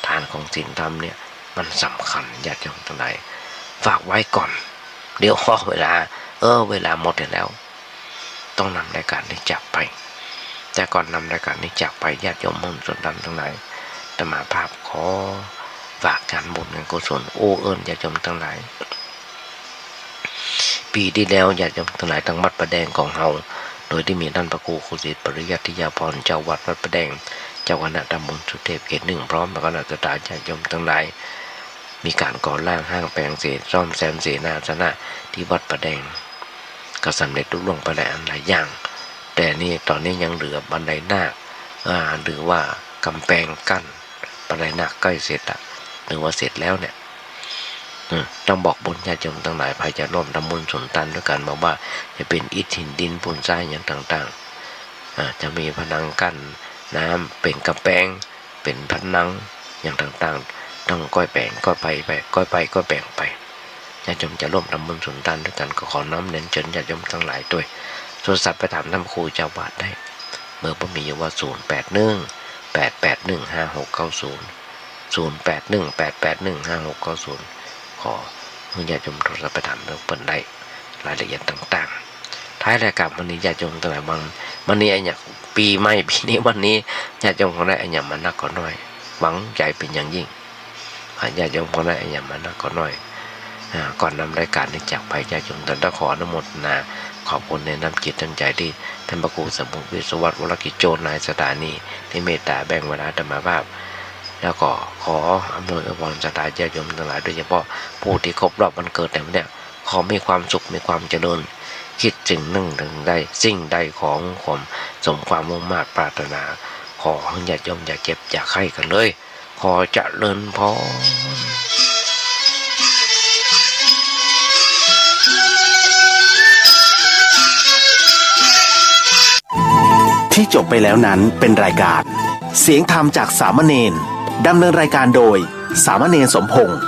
ฐานของศีลธรรมเนี่ย มันสำคัญ ญาติโยมตังหลาย ฝากไว้ก่อน เดี๋ยวขอเวลา เออ เวลาหมดแล้ว ต้องนำรายก๋านนี้จากไป แต่ก่อนนำรายก๋านนี้จากไป ญาติโยมมวลชนธรรมตังหลาย อาตมาภาพขอฝากงานบุญงานกุศล อู้เอิ้นญาติโยมตังหลาย ปี๋ตี้แล้วญาติโยมตังหลาย ตางวัดป่าแดงของเฮา โดยตี้มีต้านพระครูครูสิทธิ์ปริยัติยาภรณ์ เจ้าวัดวัดป่าแดง เจ้าคณะตำบลสุเทพเขตหนึ่ง พร้อมกับคณะศรัทธาญาติโยมตังหลาย มีก๋านก่อสร้างห้างแปลงเสนา ซ่อมแซมเสนาสนะตี้วัดป่าแดง ก็สำเร็จลุล่วงไปหลายอันหลายอย่าง แต่นี่ต๋อนนี้ยังเหลือบันไดนาค อ่า หรือว่าก๋ำแปงกั้น บันไดนาคใก้เสร็จละ หรือว่าเสร็จแล้วเนี่ย อืม ต้องบอกบุญญาติโยมตังหลาย ใผจะร่วมทำบุญสุนตันด้วยกั๋น บ่ว่าจะเป๋นอิฐหินดินปูนทรายอะหยังต่างๆ อ่า จะมีผนังกั้นน้ำ เป๋นก๋ำแปง เป๋นผนังอะหยังต่างๆ ต้องก้อยแบ่ง ก้อยไป ไป ก้อยไป ก้อยแบ่งไป ญาติโยมจะร่วมทำบุญสุนตันด้วยกั๋น ก็ขอน้อมเรียนเจิญญาติโยมตังหลายตวย โทรศัพท์ไปถามต้านพระครูเจ้าวัดได้ เบอร์ผมมีอยู่ว่า ศูนย์แปดหนึ่ง แปดแปดหนึ่ง ห้าหกเก้าศูนย์ ศูนย์แปดหนึ่ง แปดแปดหนึ่ง ห้าหกเก้าศูนย์ ขอหื้อญาติโยมโทรศัพท์ไปถามเปิ้นได้ รายละเอียดต่างๆ ท้ายรายก๋านวันนี้ญาติโยมตังหลาย วัน วันนี้อะหยัง ปี๋ใหม่ปี๋นี้ วันนี้ญาติโยมคงได้อะหยังมานักก็น้อย หวังใจ๋เป๋นอย่างยิ่ง อ่า ญาติโยมคงได้อะหยังมานักก็น้อย อ่า ก่อนนำรายก๋านนี้จากไป ญาติโยมตังหลาย ขออนุโมทนา ขอบคุณในน้ำจิตน้ำใจ๋ตี้ต้านพระครูสมภพ วิศวัตร วรกิจโจ นายสถานี ได้เมตต๋าแบ่งเวลาอาตมาภาพ แล้วก็ขออำนวยอวยพรศรัทธาญาติโยมตังหลาย โดยเฉพาะผู้ตี้ครบรอบวันเกิดในวันเนี้ย ขอมีความสุข มีความเจริญ กึ๊ดสิ่งนึ่งสิ่งใด สิ่งใดขอหื้อความสมความมุ่งมาดปรารถนา ขอหื้อญาติโยมอย่าเจ็บอย่าไข้กั๋นเลย ขอเจริญพร ที่จบไปแล้วนั้นเป็นรายการเสียงธรรมจากสามเณร ดำเนินรายการโดยสามเณรสมพงษ์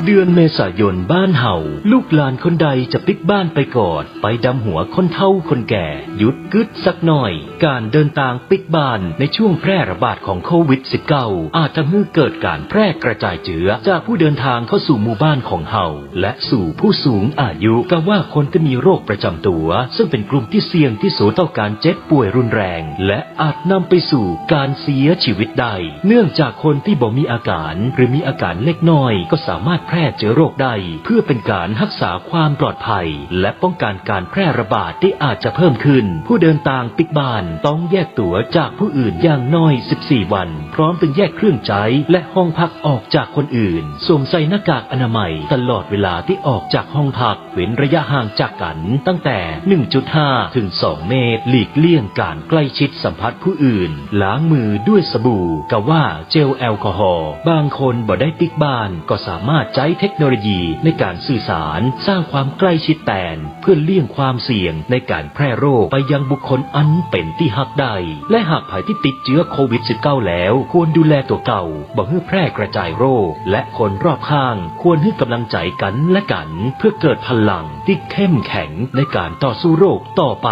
เดือนเมษายนบ้านเฮา ลูกหลานคนใดจะปิ๊กบ้านไปก่อน ไปดำหัวคนเฒ่าคนแก่ หยุดกึ๊ดสักหน่อย ก๋านเดินตางปิ๊กบ้านในช่วงแพร่ระบาดของโควิดสิบเก้า อาจทำหื้อเกิดก๋านแพร่กระจายเจื้อจากผู้เดินตางเข้าสู่หมู่บ้านของเฮา และสู่ผู้สูงอายุ กาว่าคนตี้มีโรคประจ๋ำตั๋ว ซึ่งเป๋นกลุ่มตี้เสี่ยงตี้สุดต่อก๋านเจ็บป่วยรุนแรง และอาจนำไปสู่ก๋านเสียจีวิตได้ เนื่องจากคนตี้บ่มีอาก๋าน หรือมีอาก๋านเล็กน้อย ก็สามารถแพร่เจื้อโรคได้ เพื่อเป๋นก๋านฮักษาความปลอดภัย และป้องกั๋นก๋านแพร่ระบาดตี้อาจจะเพิ่มขึ้น ผู้เดินตางปิ๊กบ้านต้องแยกตั๋วจากผู้อื่นอย่างน้อยสิบสี่วัน พร้อมตึงแยกเครื่องใจ๊และห้องพักออกจากคนอื่น สวมใส่หน้ากากอนามัยตลอดเวลาตี้ออกจากห้องพัก เว้นระยะห่างจากกั๋นตั้งแต่ หนึ่งจุดห้า ถึง สอง เมตร หลีกเลี่ยงก๋านใกล้ชิดสัมผัสผู้อื่น ล้างมือด้วยสบู่ กาว่าเจลแอลกอฮอล์ บางคนบ่ได้ปิ๊กบ้าน ก็สามารถใจ๊เทคโนโลยีในก๋านสื่อสาร สร้างความใกล้ชิดแตน เพื่อเลี่ยงความเสี่ยงในก๋านแพร่โรคไปยังบุคคลอันเป๋นตี้ฮักได้ และหากใผตี้ติดเจื้อโควิดสิบเก้าแล้ว ควรดูแลตั๋วเก่า บ่หื้อแพร่กระจายโรค และคนรอบข้าง ควรหื้อก๋ำลังใจ๋กั๋นและกั๋น เพื่อเกิดพลังตี้เข้มแข็งในก๋านต่อสู้โรคต่อไป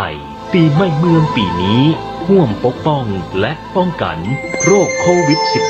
ปี๋ใหม่เมืองปี๋นี้ ฮ่วมปกป้อง และป้องกั๋นโรคโควิดสิบเก้า